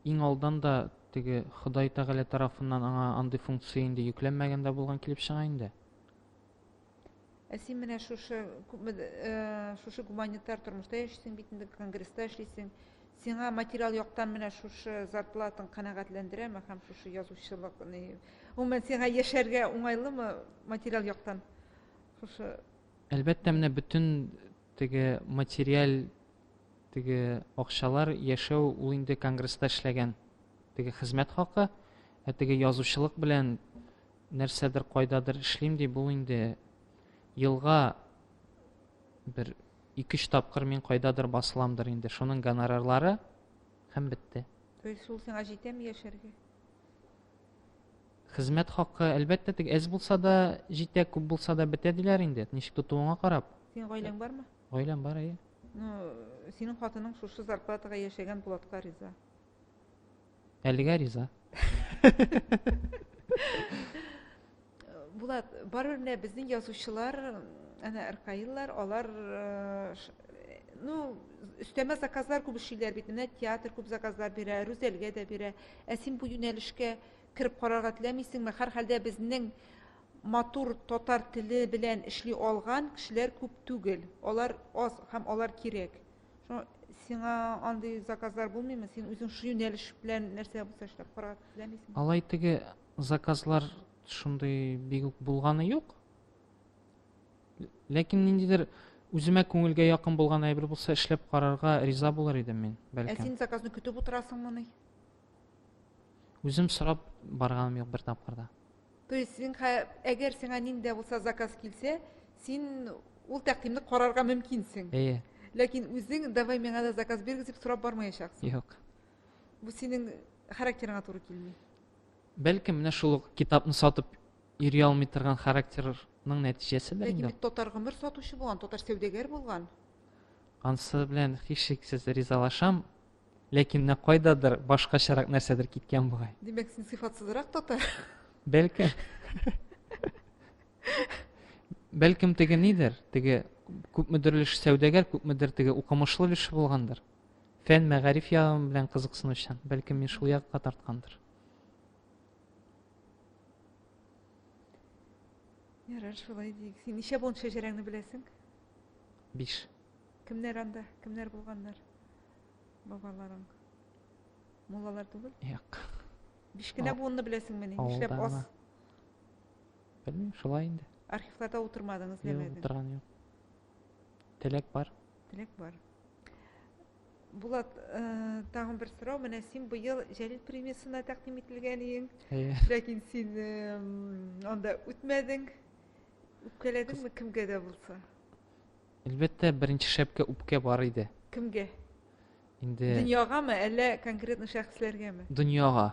иң алдан да теге Ходай Тәгалә тарафыннан аңа андый функция инде йөкләнмәгән дә булган килеп чыга инде. Ә син менә шушы күпме шушы гуманитар тормышта яшисең бит инде, конгресста эшлисең. Сиңа материал яктан менә шушы зарплатаң канәгатьләндерәме һәм шушы язучылык ни? Гомумән сиңа яшәргә уңайлымы материал яктан? Шушы Әлбәттә, менә бөтен теге материаль теге акчалар яшәү ул инде конгресста эшләгән теге хезмәт хакы, ә теге язучылык белән нәрсәдер кайдадыр эшлим дип ул инде елга бер Ике-өч тапкыр мин кайдадыр басыламдыр инде. Шуның гонорарлары һәм бетте. То есть шул сиңа җитәме яшәргә? Хезмәт хакы, әлбәттә, теге әз булса да җитә, күп булса да бетә диләр инде. Ничек тотуыңа карап. Синең гаиләң бармы? Гаиләм бар, әйе. Ну, синең хатының шушы зарплатага яшәгән Булатка риза. Әлегә риза. Булат, барыбер менә безнең язучылар, әнә РКИлар, алар э, ну, өстәмә заказлар күп эшлиләр бит. Менә театр күп заказлар бирә, Рүзәлгә дә бирә. Ә син бу юнәлешкә кереп карарга теләмисеңме? Һәрхәлдә безнең матур татар теле белән эшли алган кешеләр күп түгел. Алар аз һәм алар кирәк. Шуңа сиңа андый заказлар булмыймы? Син үзең шул юнәлеш белән нәрсә булса эшләп карарга теләмисеңме? Алай теге заказлар шундый бик үк булганы юк. Ләкин ниндидер үземә күңелгә якын булган әйбер булса эшләп карарга риза булыр идем мин, бәлкем. Ә син заказны көтеп утырасыңмыни? Үзем сорап барганым юк бер тапкыр да. То есть син әгәр сиңа нинди дә булса заказ килсә, син ул тәкъдимне карарга мөмкинсең. Әйе. Ләкин үзең давай миңа да заказ бирегез дип сорап бармаячаксың. Юк. Бу синең характерыңа туры килми. Бәлкем менә шул ук китапны сатып йөри алмый торган характерның нәтиҗәседер инде. Ләкин бит татар гомер сатучы булган, татар сәүдәгәр булган. Ансы белән һичшиксез ризалашам, ләкин менә кайдадыр башкачарак нәрсәдер киткән бугай. Димәк, син сыйфатсызрак татар? Бәлкем. Бәлкем теге нидер, теге күпмедер өлеш сәүдәгәр, күпмедер теге укымышлы өлеше булгандыр. Фән, мәгариф ягы белән кызыксынучан. Бәлкем мин шул якка тарткандыр. Ярар, шулай диик. Син ничә буын шәҗәрәңне беләсең? Биш. Кемнәр анда? Кемнәр булганнар? Бабаларың. Муллалар түгел? Юк. Биш кенә буынны беләсеңмени? Нишләп аз? Белмим, шулай инде. Архивларда утырмадың, эзләмәдең? Юк, утырган юк. Теләк бар. Теләк бар. Булат, э, тагын бер сорау. Менә син быел Җәлил премиясенә тәкъдим ителгән идең. Әйе. Ләкин син э, анда үтмәдең. Үпкәләдеңме кемгә дә булса? Әлбәттә, беренче шәпкә үпкә бар иде. Кемгә? Инде Дөньягамы, әллә конкретно шәхесләргәме? Дөньяга.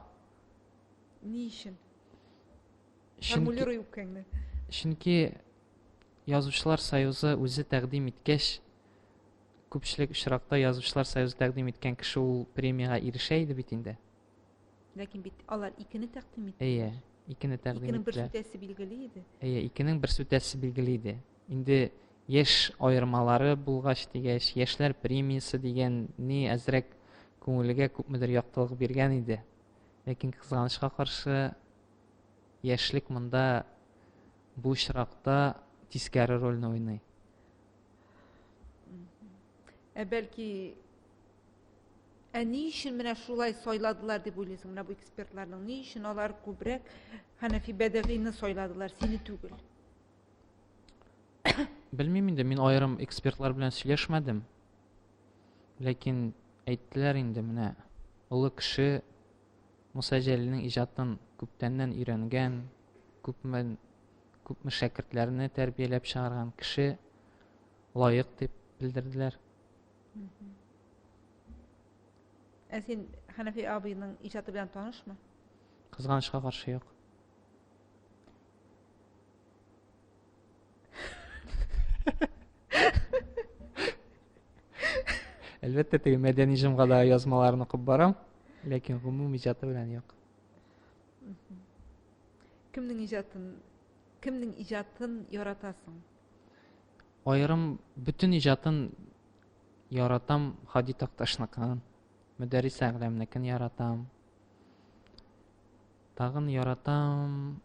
Ни өчен? Формулируй үпкәңне. Чөнки Язучылар союзы үзе тәкъдим иткәч, күпчелек очракта Язучылар союзы тәкъдим иткән кеше ул премиягә ирешә иде бит инде. Ләкин бит алар икене тәкъдим иттеләр. Әйе, икене тәкъдим иттеләр. Икенең бер сүтәсе билгеле иде. Әйе, икенең бер сүтәсе билгеле иде. Инде яшь аермалары булгач дигәч, яшьләр премиясе дигән ни әзрәк күңелгә күпмедер яктылык биргән иде. Ләкин кызганычка каршы, яшьлек монда бу очракта тискәре рольне уйный. Ә бәлки ә ни өчен менә шулай сайладылар дип уйлыйсың менә бу экспертларның? Ни өчен алар күбрәк Хәнәфи Бәдәгыйны сайладылар, сине түгел? Белмим инде, мин аерым экспертлар белән сөйләшмәдем. Ләкин әйттеләр инде менә олы кеше Муса Җәлилнең иҗатын күптәннән өйрәнгән, күпме күпме шәкертләрне тәрбияләп чыгарган кеше лаек дип белдерделәр. Ә син Хәнәфи абыйның иҗаты белән танышмы? Кызганычка каршы юк. Әлбәттә, теге мәдәни җомгада язмаларын укып барам, ләкин гомум иҗаты белән юк. Кемнең иҗатын, кемнең иҗатын яратасың? Аерым бөтен иҗатын яратам Һади Такташныкын, Мөдәррис Әгъләмнекен яратам. Тагын яратам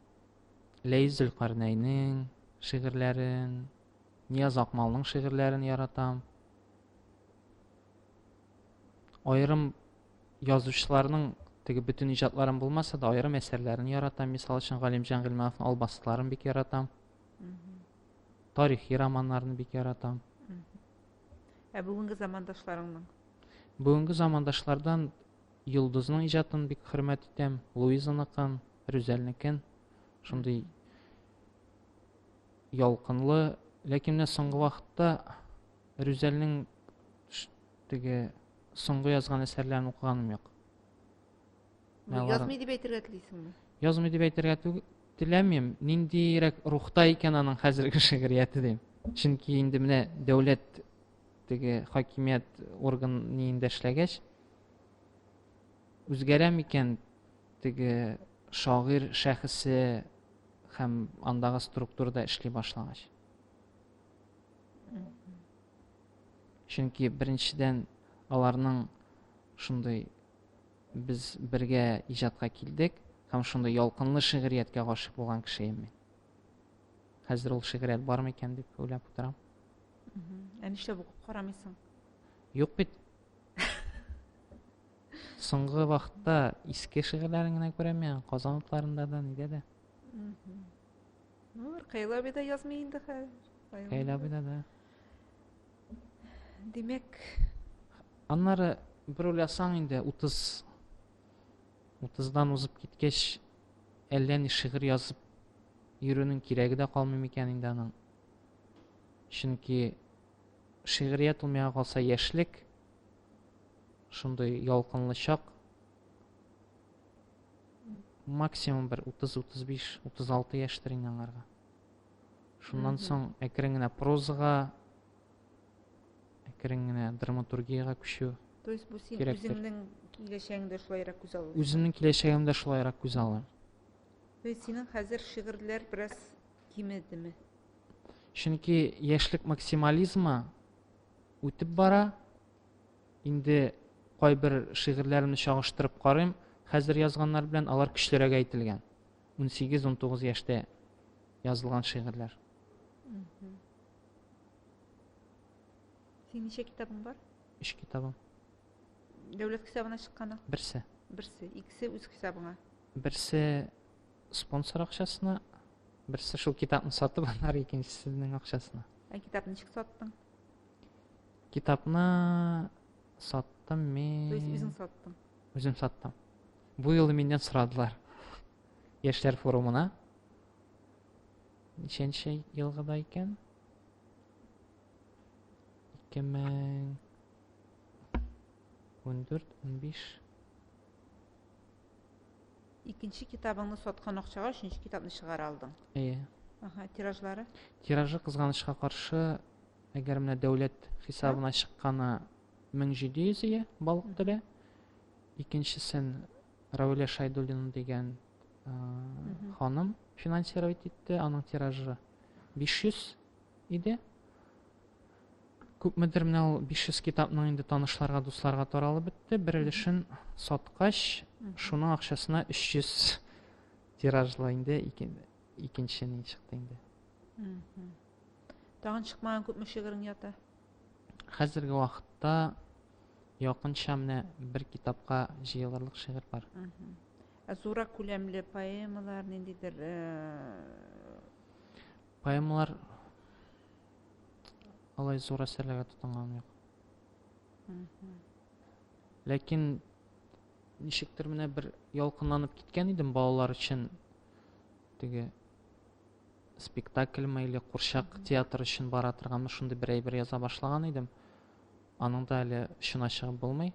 Ләйс Зөлкарнәйнең шигырьләрен, Нияз Акмалның шигырьләрен яратам. Аерым язучыларның теге бөтен иҗатларын булмаса да, аерым әсәрләрен яратам. Мисал өчен, Галимҗан Гыйльмановның Албастыларын бик яратам. Тарихи романнарны бик яратам. Ә бүгенге замандашларыңның? Бүгенге замандашлардан Йолдызның иҗатын бик хөрмәт итәм, Луизаныкын, Рүзәлнекен. Шундый ялкынлы, ләкин менә соңгы вакытта Рүзәлнең теге соңгы язган әсәрләрен укыганым юк. Язмый дип әйтергә телисеңме? Язмый дип әйтергә теләмим. Ниндирәк рухта икән аның хәзерге шигърияте дим. Чөнки инде менә дәүләт теге хакимият орган ниендә эшләгәч, үзгәрә микән теге шагыйрь шәхесе һәм андагы структурада эшли башлагач? Чөнки беренчедән аларның шундый без бергә иҗатка килдек һәм шундый ялкынлы шигърияткә гашыйк булган кешеем мин. Хәзер ул шигърият бар микән дип уйлап утырам. Ә нишләп укып карамыйсың? Юк бит. Соңгы вакытта иске шигырьләрен генә күрәм мин, Казан утларында да, нидә дә. Ну, Ркаил абый да язмый инде хәзер. Ркаил абый да, да. Димәк, Аннары бер уйласаң инде 30 30-дан узып киткәч, әллә ни шигырь язып йөрүнең кирәге дә калмый микән инде аның. Чөнки шигърият ул миңа калса яшьлек, шундый ялкынлы чак. Максимум бер 30, 35, 36 яшьтер инде аңарга. Шуннан соң әкрен генә прозага, әкрен генә драматургиягә күчү. То есть бу син үзеңнең киләчәгеңдә шулайрак күз алу. Үземнең киләчәгемдә шулайрак күз алам. То есть синең хәзер шигырьләр бераз кимедеме? Чөнки яшьлек максимализмы үтеп бара. Инде кайбер шигырьләремне чагыштырып карыйм, хәзер язганнар белән алар көчлерәк әйтелгән. 18-19 яшьтә язылган шигырьләр. Синең ничә китабың бар? Өч китабым. Дәүләт хисабына чыкканы? Берсе. Берсе. Икесе үз хисабыңа. Берсе спонсор акчасына, берсе шул китапны сатып, аннары икенчесенең акчасына. Ә китапны ничек саттың? Китапны саттым мин. То есть үзең саттың? Үзем саттым. Бу юлы миннән сорадылар. Яшьләр форумына. Ничәнче елгыда икән? 2014, 15. Икенче китабыңны саткан акчага өченче китапны чыгара алдың. Әйе. Ага, тиражлары? Тиражы кызганычка каршы, әгәр менә дәүләт хисабына чыкканы 1700 ие балык теле. Икенчесен Равилә Шайдуллина дигән ханым финансировать итте, аның тиражы 500 иде. Күпмедер менә ул 500 китапның инде танышларга, дусларга таралып бетте. Бер өлешен саткач, шуның акчасына 300 тиражлы инде икенче ни чыкты инде. Тагын чыкмаган күпме шигырең ята? Хәзерге вакытта якынча менә бер китапка җыелырлык шигырь бар. Ә зуррак күләмле поэмалар, ниндидер Поэмалар алай зур әсәрләргә тотынганым юк. Ләкин ничектер менә бер ялкынланып киткән идем балалар өчен теге спектакльме или курчак театр өчен бара торганмы шундый бер әйбер яза башлаган идем. Аның да әле очына чыгып булмый.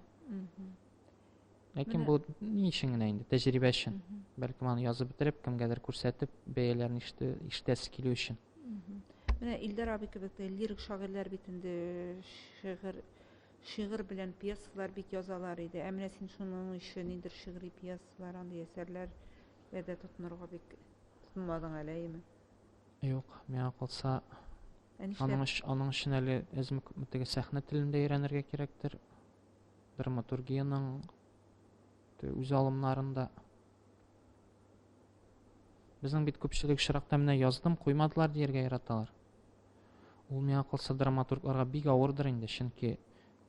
Ләкин бу ни өчен генә инде, тәҗрибә өчен. Бәлкем аны язып бетереп, кемгәдер күрсәтеп, бәяләрен ишетәсе килү өчен. Менә Илдар абый кебек тә лирик шагыйрьләр бит инде шигырь шигырь белән пьесалар бик язалар иде. Ә менә син шуның өчен ниндидер шигъри пьесалар, андый әсәрләргә дә тотынырга бик тотынмадың әле, әйеме? Юк, миңа калса, аның аның өчен әле әзме-күпме теге сәхнә телен дә өйрәнергә кирәктер. Драматургиянең үз алымнарын да. Безнең бит күпчелек очракта менә яздым, куймадылар дияргә яраталар. Ул миңа калса драматургларга бик авырдыр инде, чөнки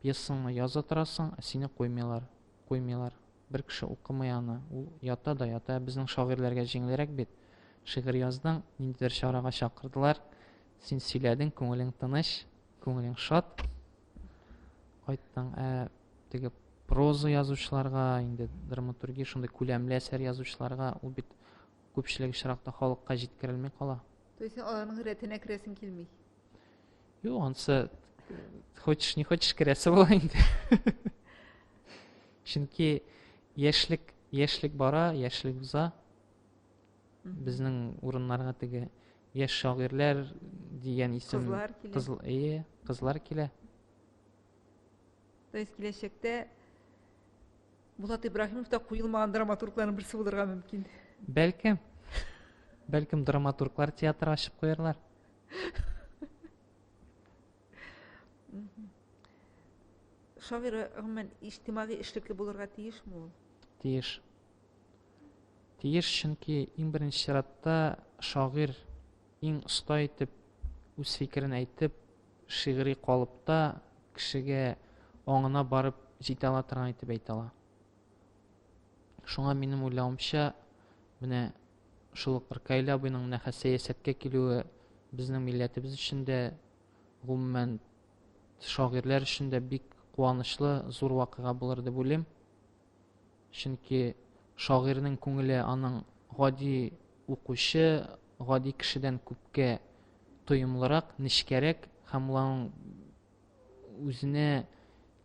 пьесаңны яза торасың, ә сине куймыйлар, куймыйлар. Бер кеше укымый аны, ул ята да ята. Безнең шагыйрьләргә җиңелрәк бит. Шигырь яздың, ниндидер чарага чакырдылар, син сөйләдең, күңелең тыныч, күңелең шат. Кайттың, ә теге проза язучыларга, инде драматургия шундый күләмле әсәр язучыларга ул бит күпчелек очракта халыкка җиткерелми кала. То есть аларның рәтенә керәсең килми? Юк, анысы Хочешь, не хочешь, керәсе була инде. Чөнки яшьлек, яшьлек бара, яшьлек уза. Безнең урыннарга теге яшь шагыйрьләр дигән исем кызлар килә. Кызл, әйе, кызлар килә. То есть киләчәктә Булат Ибраһимов та куелмаган драматургларның берсе булырга мөмкин. Бәлкем. Бәлкем драматурглар театры ачып куярлар. Шагыйрь гомумән иҗтимагый эшлекле булырга тиешме ул? Тиеш. Тиеш, чөнки иң беренче чиратта шагыйрь иң оста итеп үз фикерен әйтеп, шигъри калыпта кешегә аңына барып җитә ала торган итеп әйтә ала. Шуңа минем уйлавымча, менә шул ук Ркаил абыйның менә хәзер сәясәткә килүе безнең милләтебез өчен дә, гомумән, шагыйрьләр өчен дә бик куанычлы, зур вакыйга булыр дип уйлыйм. Чөнки шагыйрьнең күңеле аның гади укучы, гади кешедән күпкә тоемлырак, нечкәрәк һәм ул аның үзенә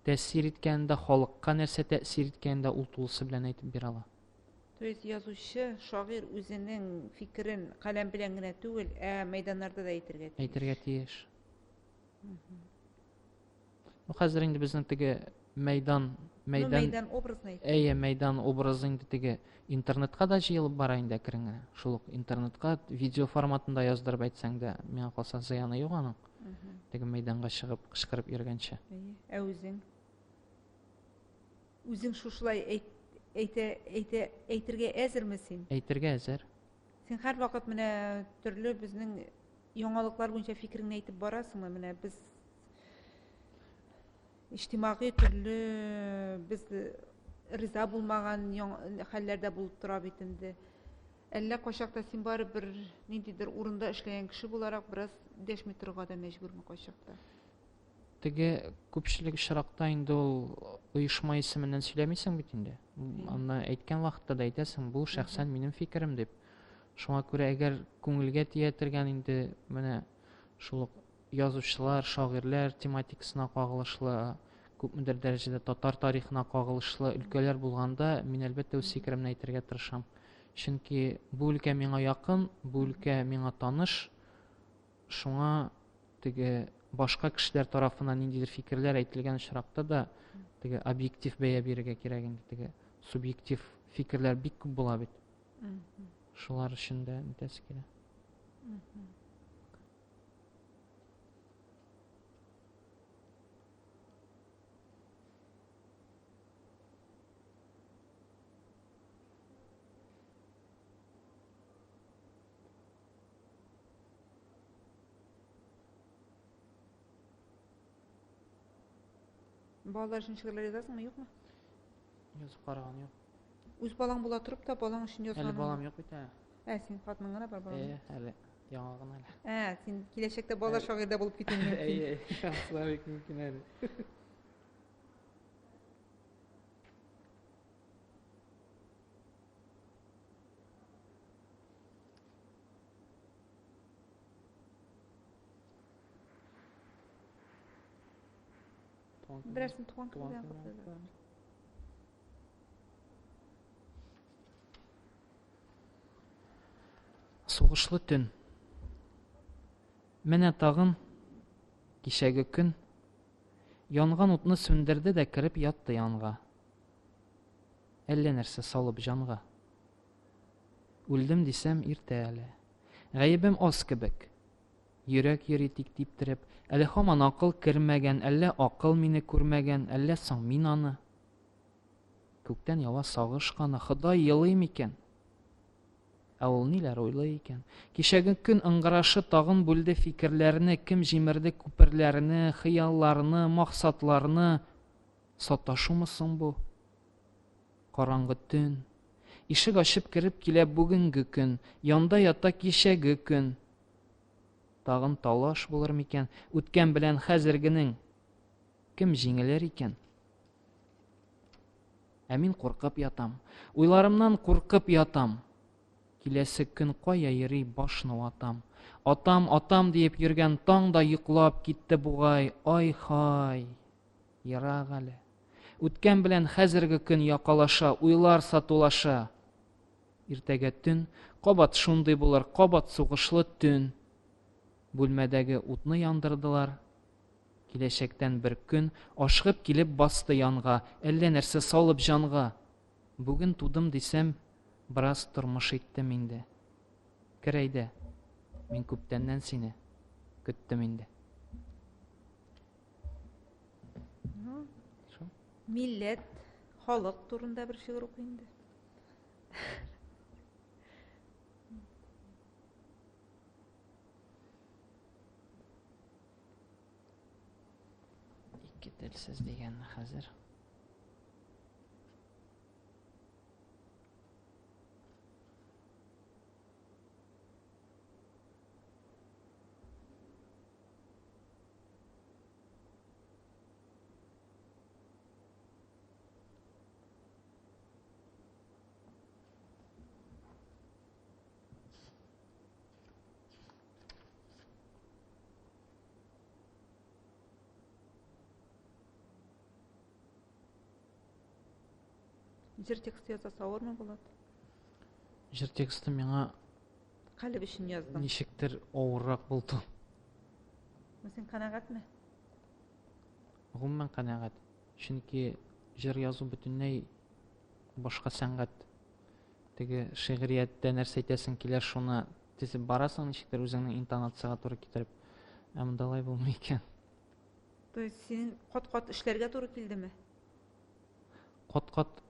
тәэсир иткәнен дә, халыкка нәрсә тәэсир иткәнен дә ул тулысы белән әйтеп бирә ала. То есть язучы, шагыйрь үзенең фикерен каләм белән генә түгел, ә мәйданнарда да әйтергә тиеш. Әйтергә тиеш. Ну, хәзер инде безнең теге мәйдан, мәйдан, ну, мәйдан образын әйтте. Әйе, мәйдан образы инде теге интернетка да җыелып бара инде әкрен генә. Шул ук интернетка видео форматында яздырып әйтсәң дә, миңа калса зыяны юк аның. Теге мәйданга чыгып кычкырып йөргәнче. Әйе, ә үзең? Үзең шушылай әйт, әйтә, әйтә, әйтергә әзерме син? Әйтергә әзер. Син һәрвакыт менә төрле безнең яңалыклар буенча фикереңне әйтеп барасыңмы? Менә без иҗтимагый төрле без риза булмаган хәлләрдә булып тора бит инде. Әллә кайчакта син барыбер ниндидер урында эшләгән кеше буларак бераз дәшми торырга да мәҗбүрме кайчакта? Теге күпчелек очракта инде ул оешма исеменнән сөйләмисең бит инде. Аны әйткән вакытта да әйтәсең, бу шәхсән минем фикерем дип. Шуңа күрә әгәр күңелгә тия торган инде менә шул ук язучылар, шагыйрьләр тематикасына кагылышлы, күпмедер дәрәҗәдә татар тарихына кагылышлы өлкәләр булганда, мин әлбәттә үз фикеремне әйтергә тырышам. Чөнки бу өлкә миңа якын, бу өлкә миңа таныш. Шуңа теге башка кешеләр тарафыннан ниндидер фикерләр әйтелгән очракта да теге объектив бәя бирергә кирәк инде. Теге субъектив фикерләр бик күп була бит. Шулар өчен дә нитәсе килә. Балалар өчен шигырьләр язасыңмы, юкмы? Язып караган юк. Үз балаң була торып та, балаң өчен язганың. Әле балам юк бит әле. Ә, син хатының гына бар балаң. Әйе, әле яңа гына әле. Ә, син киләчәктә балалар шагыйрь дә булып китүең мөмкин. Әйе, әйе, бик мөмкин әле. Берәрсен туган көн белән котлыйлар. Сугышлы төн. Менә тагын кичәге көн. Янган утны сүндерде дә кереп ятты янга. Әллә нәрсә салып җанга. Үлдем дисәм, иртә әле. Гаебем аз кебек. Йөрәк йөри тик типтереп. Әле һаман акыл кермәгән, әллә акыл мине күрмәгән, әллә соң мин аны. Күктән ява сагыш каны, Ходай елый микән? Ә ул ниләр уйлый икән? Кичәге көн ыңгырашы тагын бүлде фикерләрне, кем җимерде күперләрне, хыялларны, максатларны. Саташумы соң бу? Караңгы төн. Ишек ачып кереп килә бүгенге көн, янда ята кичәге көн. Тагын талаш булыр микән үткән белән хәзергенең? Кем җиңелер икән? Ә мин куркып ятам. Уйларымнан куркып ятам. Киләсе көн кая йөри, башны ватам. Атам, атам диеп йөргән таң да йоклап китте бугай, ай-һай! Ерак әле. Үткән белән хәзерге көн якалаша, уйлар сатулаша. Иртәгә төн, кабат шундый булыр, кабат сугышлы төн. Бүлмәдәге утны яндырдылар. Киләчәктән бер көн ашыгып килеп басты янга, әллә нәрсә салып җанга. Бүген тудым дисәм, бераз тормыш иттем инде. Кер әйдә, мин күптәннән сине көттем инде. Милләт, халык турында бер шигырь укы инде. Ике телсез дигәнне хәзер. Җыр тексты язасы авырмы Булат? Җыр тексты миңа Калеб өчен яздың. Ничектер авыррак булды. Син канәгатьме? Гомумән канәгать. Чөнки җыр язу бөтенләй башка сәнгать. Теге шигърияттә нәрсә әйтәсең килә, шуны тезеп барасың, ничектер үзеңнең интонациягә туры китереп. Ә монда алай булмый икән. То есть синең кат-кат эшләргә туры килдеме? Кат-кат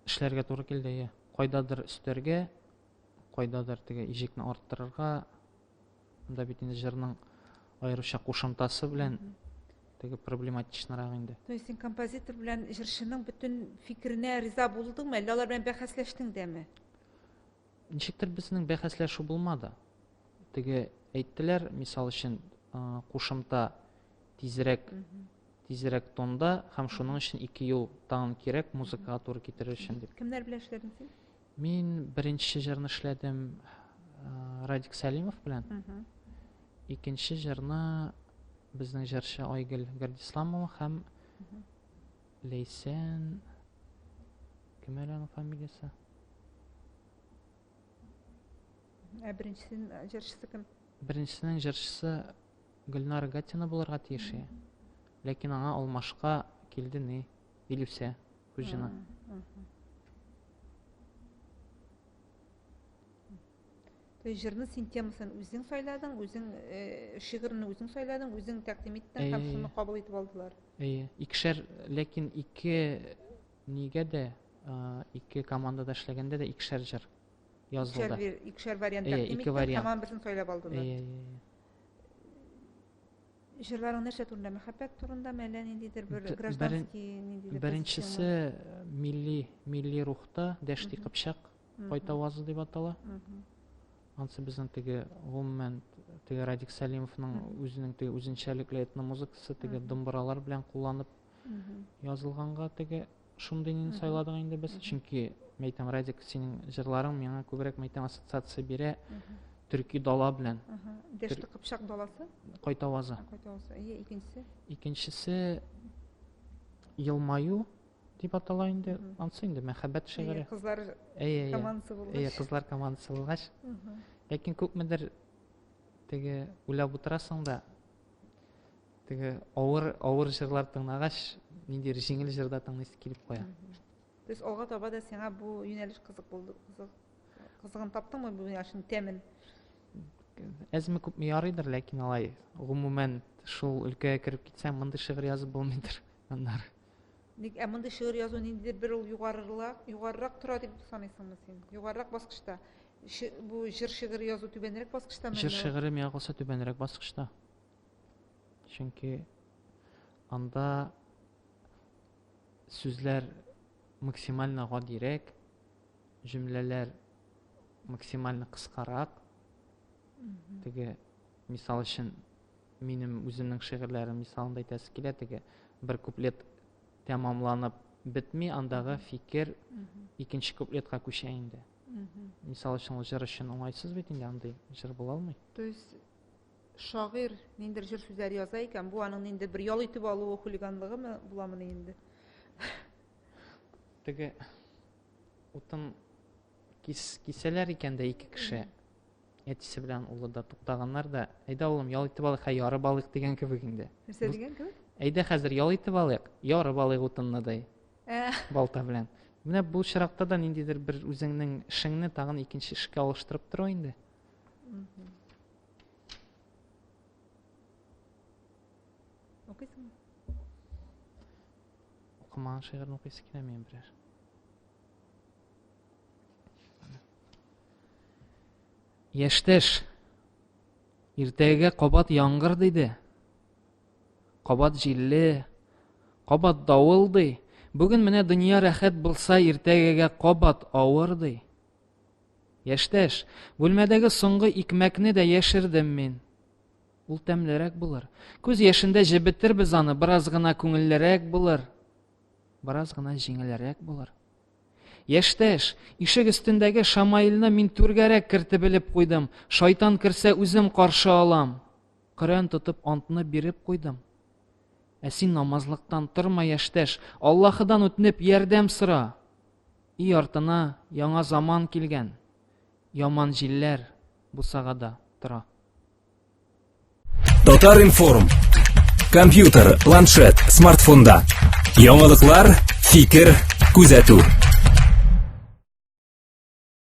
эшләргә туры килде, иә. Кайдадыр өстәргә, кайдадыр теге иҗекне арттырырга. Монда бит инде җырның аеруча кушымтасы белән теге проблематичнырак инде. То есть син композитор белән җырчының бөтен фикеренә риза булдыңмы, әллә алар белән бәхәсләштең дәме? Ничектер безнең бәхәсләшү булмады. Теге әйттеләр, мисал өчен, кушымта тизрәк тизрәк тонда һәм шуның өчен ике юл тагын кирәк музыкага туры китерер өчен дип. Кемнәр белән эшләдең син? Мин беренче җырны эшләдем Радик Сәлимов белән. Икенче җырны безнең җырчы Айгөл Гардисламова һәм Ләйсән кем әле аның фамилиясе? Ә беренчесенең җырчысы кем? Беренчесенең җырчысы Гөлнара Гатина булырга тиеш. Ләкин аңа алмашка килде ни? Илүсә Хуҗина. То есть җырны син темасын үзең сайладың, үзең э, шигырьне үзең сайладың, үзең тәкъдим иттең һәм шуны кабул итеп алдылар. Әйе, икешәр, ләкин ике нигә дә, ике командада эшләгәндә дә икешәр җыр язылды. Икешәр вариант тәкъдим иттең, һәм аның берсен сайлап алдылар. Әйе, әйе. Җырларың нәрсә турында? Мәхәббәт турындамы, әллә ниндидер бер гражданский ниндидер? Беренчесе милли, милли рухта Дәшти Кыпчак кайтавазы дип атала. Ансы безнең теге гомумән теге Радик Сәлимовның үзенең теге үзенчәлекле этномузыкасы, теге домбыралар белән кулланып язылганга теге шундый нин сайладык инде без. Чөнки мәйтәм, Радик, синең җырларың миңа күбрәк мәйтәм ассоциация бирә төрки дала белән. Дәште Кыпчак даласы? Кайтавазы. Кайтавазы. Әйе, икенчесе? Икенчесе Елмаю дип атала инде. Ансы инде мәхәббәт шигыре. Кызлар командасы булгач. Әйе, кызлар командасы булгач. Ләкин күпмедер теге уйлап утырасың да, теге авыр авыр җырлар тыңлагач, ниндидер җиңел җыр да тыңлыйсы килеп куя. То есть алга таба да сиңа бу юнәлеш кызык булды, кызык кызыгын таптыңмы бу юнәлешнең тәмен? Әзме күпме ярыйдыр, ләкин алай гомумән шул өлкәгә кереп китсәң, мондый шигырь язып булмыйдыр аннары. Ник, ә мондый шигырь язу ниндидер бер ул югарырак, югарырак тора дип саныйсыңмы син? Югарырак баскычта. Бу җыр шигырь язу түбәнрәк баскычтамы? Җыр шигыре миңа калса түбәнрәк баскычта. Чөнки анда сүзләр максимально гадирәк, җөмләләр максимально кыскарак. Теге, мисал өчен, минем үземнең шигырьләрем мисалында әйтәсе килә, теге бер куплет тәмамланып бетми, андагы фикер икенче куплетка күчә инде. Мисал өчен, ул җыр өчен уңайсыз бит инде, андый җыр була алмый. То есть шагыйрь ниндидер җыр сүзләре яза икән, бу аның ниндидер бер ял итеп алуы, хулиганлыгымы буламыни инде? Теге утын кис, кисәләр икән дә ике кеше, әтисе белән улы да туктаганнар да, әйдә улым, ял итеп алыйк, ә ярып алыйк дигән кебек инде. Нәрсә дигән кебек? Әйдә хәзер ял итеп алыйк, ярып алыйк утынны ди. Ә. Балта белән. Менә бу очракта да ниндидер бер үзеңнең эшеңне тагын икенче эшкә алыштырып тору инде. Укыйсыңмы? Укымаган шигырьне укыйсы килә минем берәр. Яшьтәш, иртәгә кабат яңгыр диде. Кабат җилле, кабат давыл ди. Бүген менә дөнья рәхәт булса, иртәгәгә кабат авыр ди. Яшьтәш, бүлмәдәге соңгы икмәкне дә яшердем мин. Ул тәмлерәк булыр. Күз яшендә җебетербез аны, бераз гына күңеллерәк булыр. Бераз гына җиңелрәк булыр. Яшьтәш, ишек өстендәге шамаилны мин түргәрәк кертеп элеп куйдым. Шайтан керсә, үзем каршы алам. Коръән тотып антны биреп куйдым. Ә син намазлыктан торма, яшьтәш, Аллаһыдан үтенеп ярдәм сора. И артына яңа заман килгән. Яман җилләр бусагада тора. Татар-информ. Компьютер, планшет, смартфонда. Яңалыклар, фикер, күзәтү.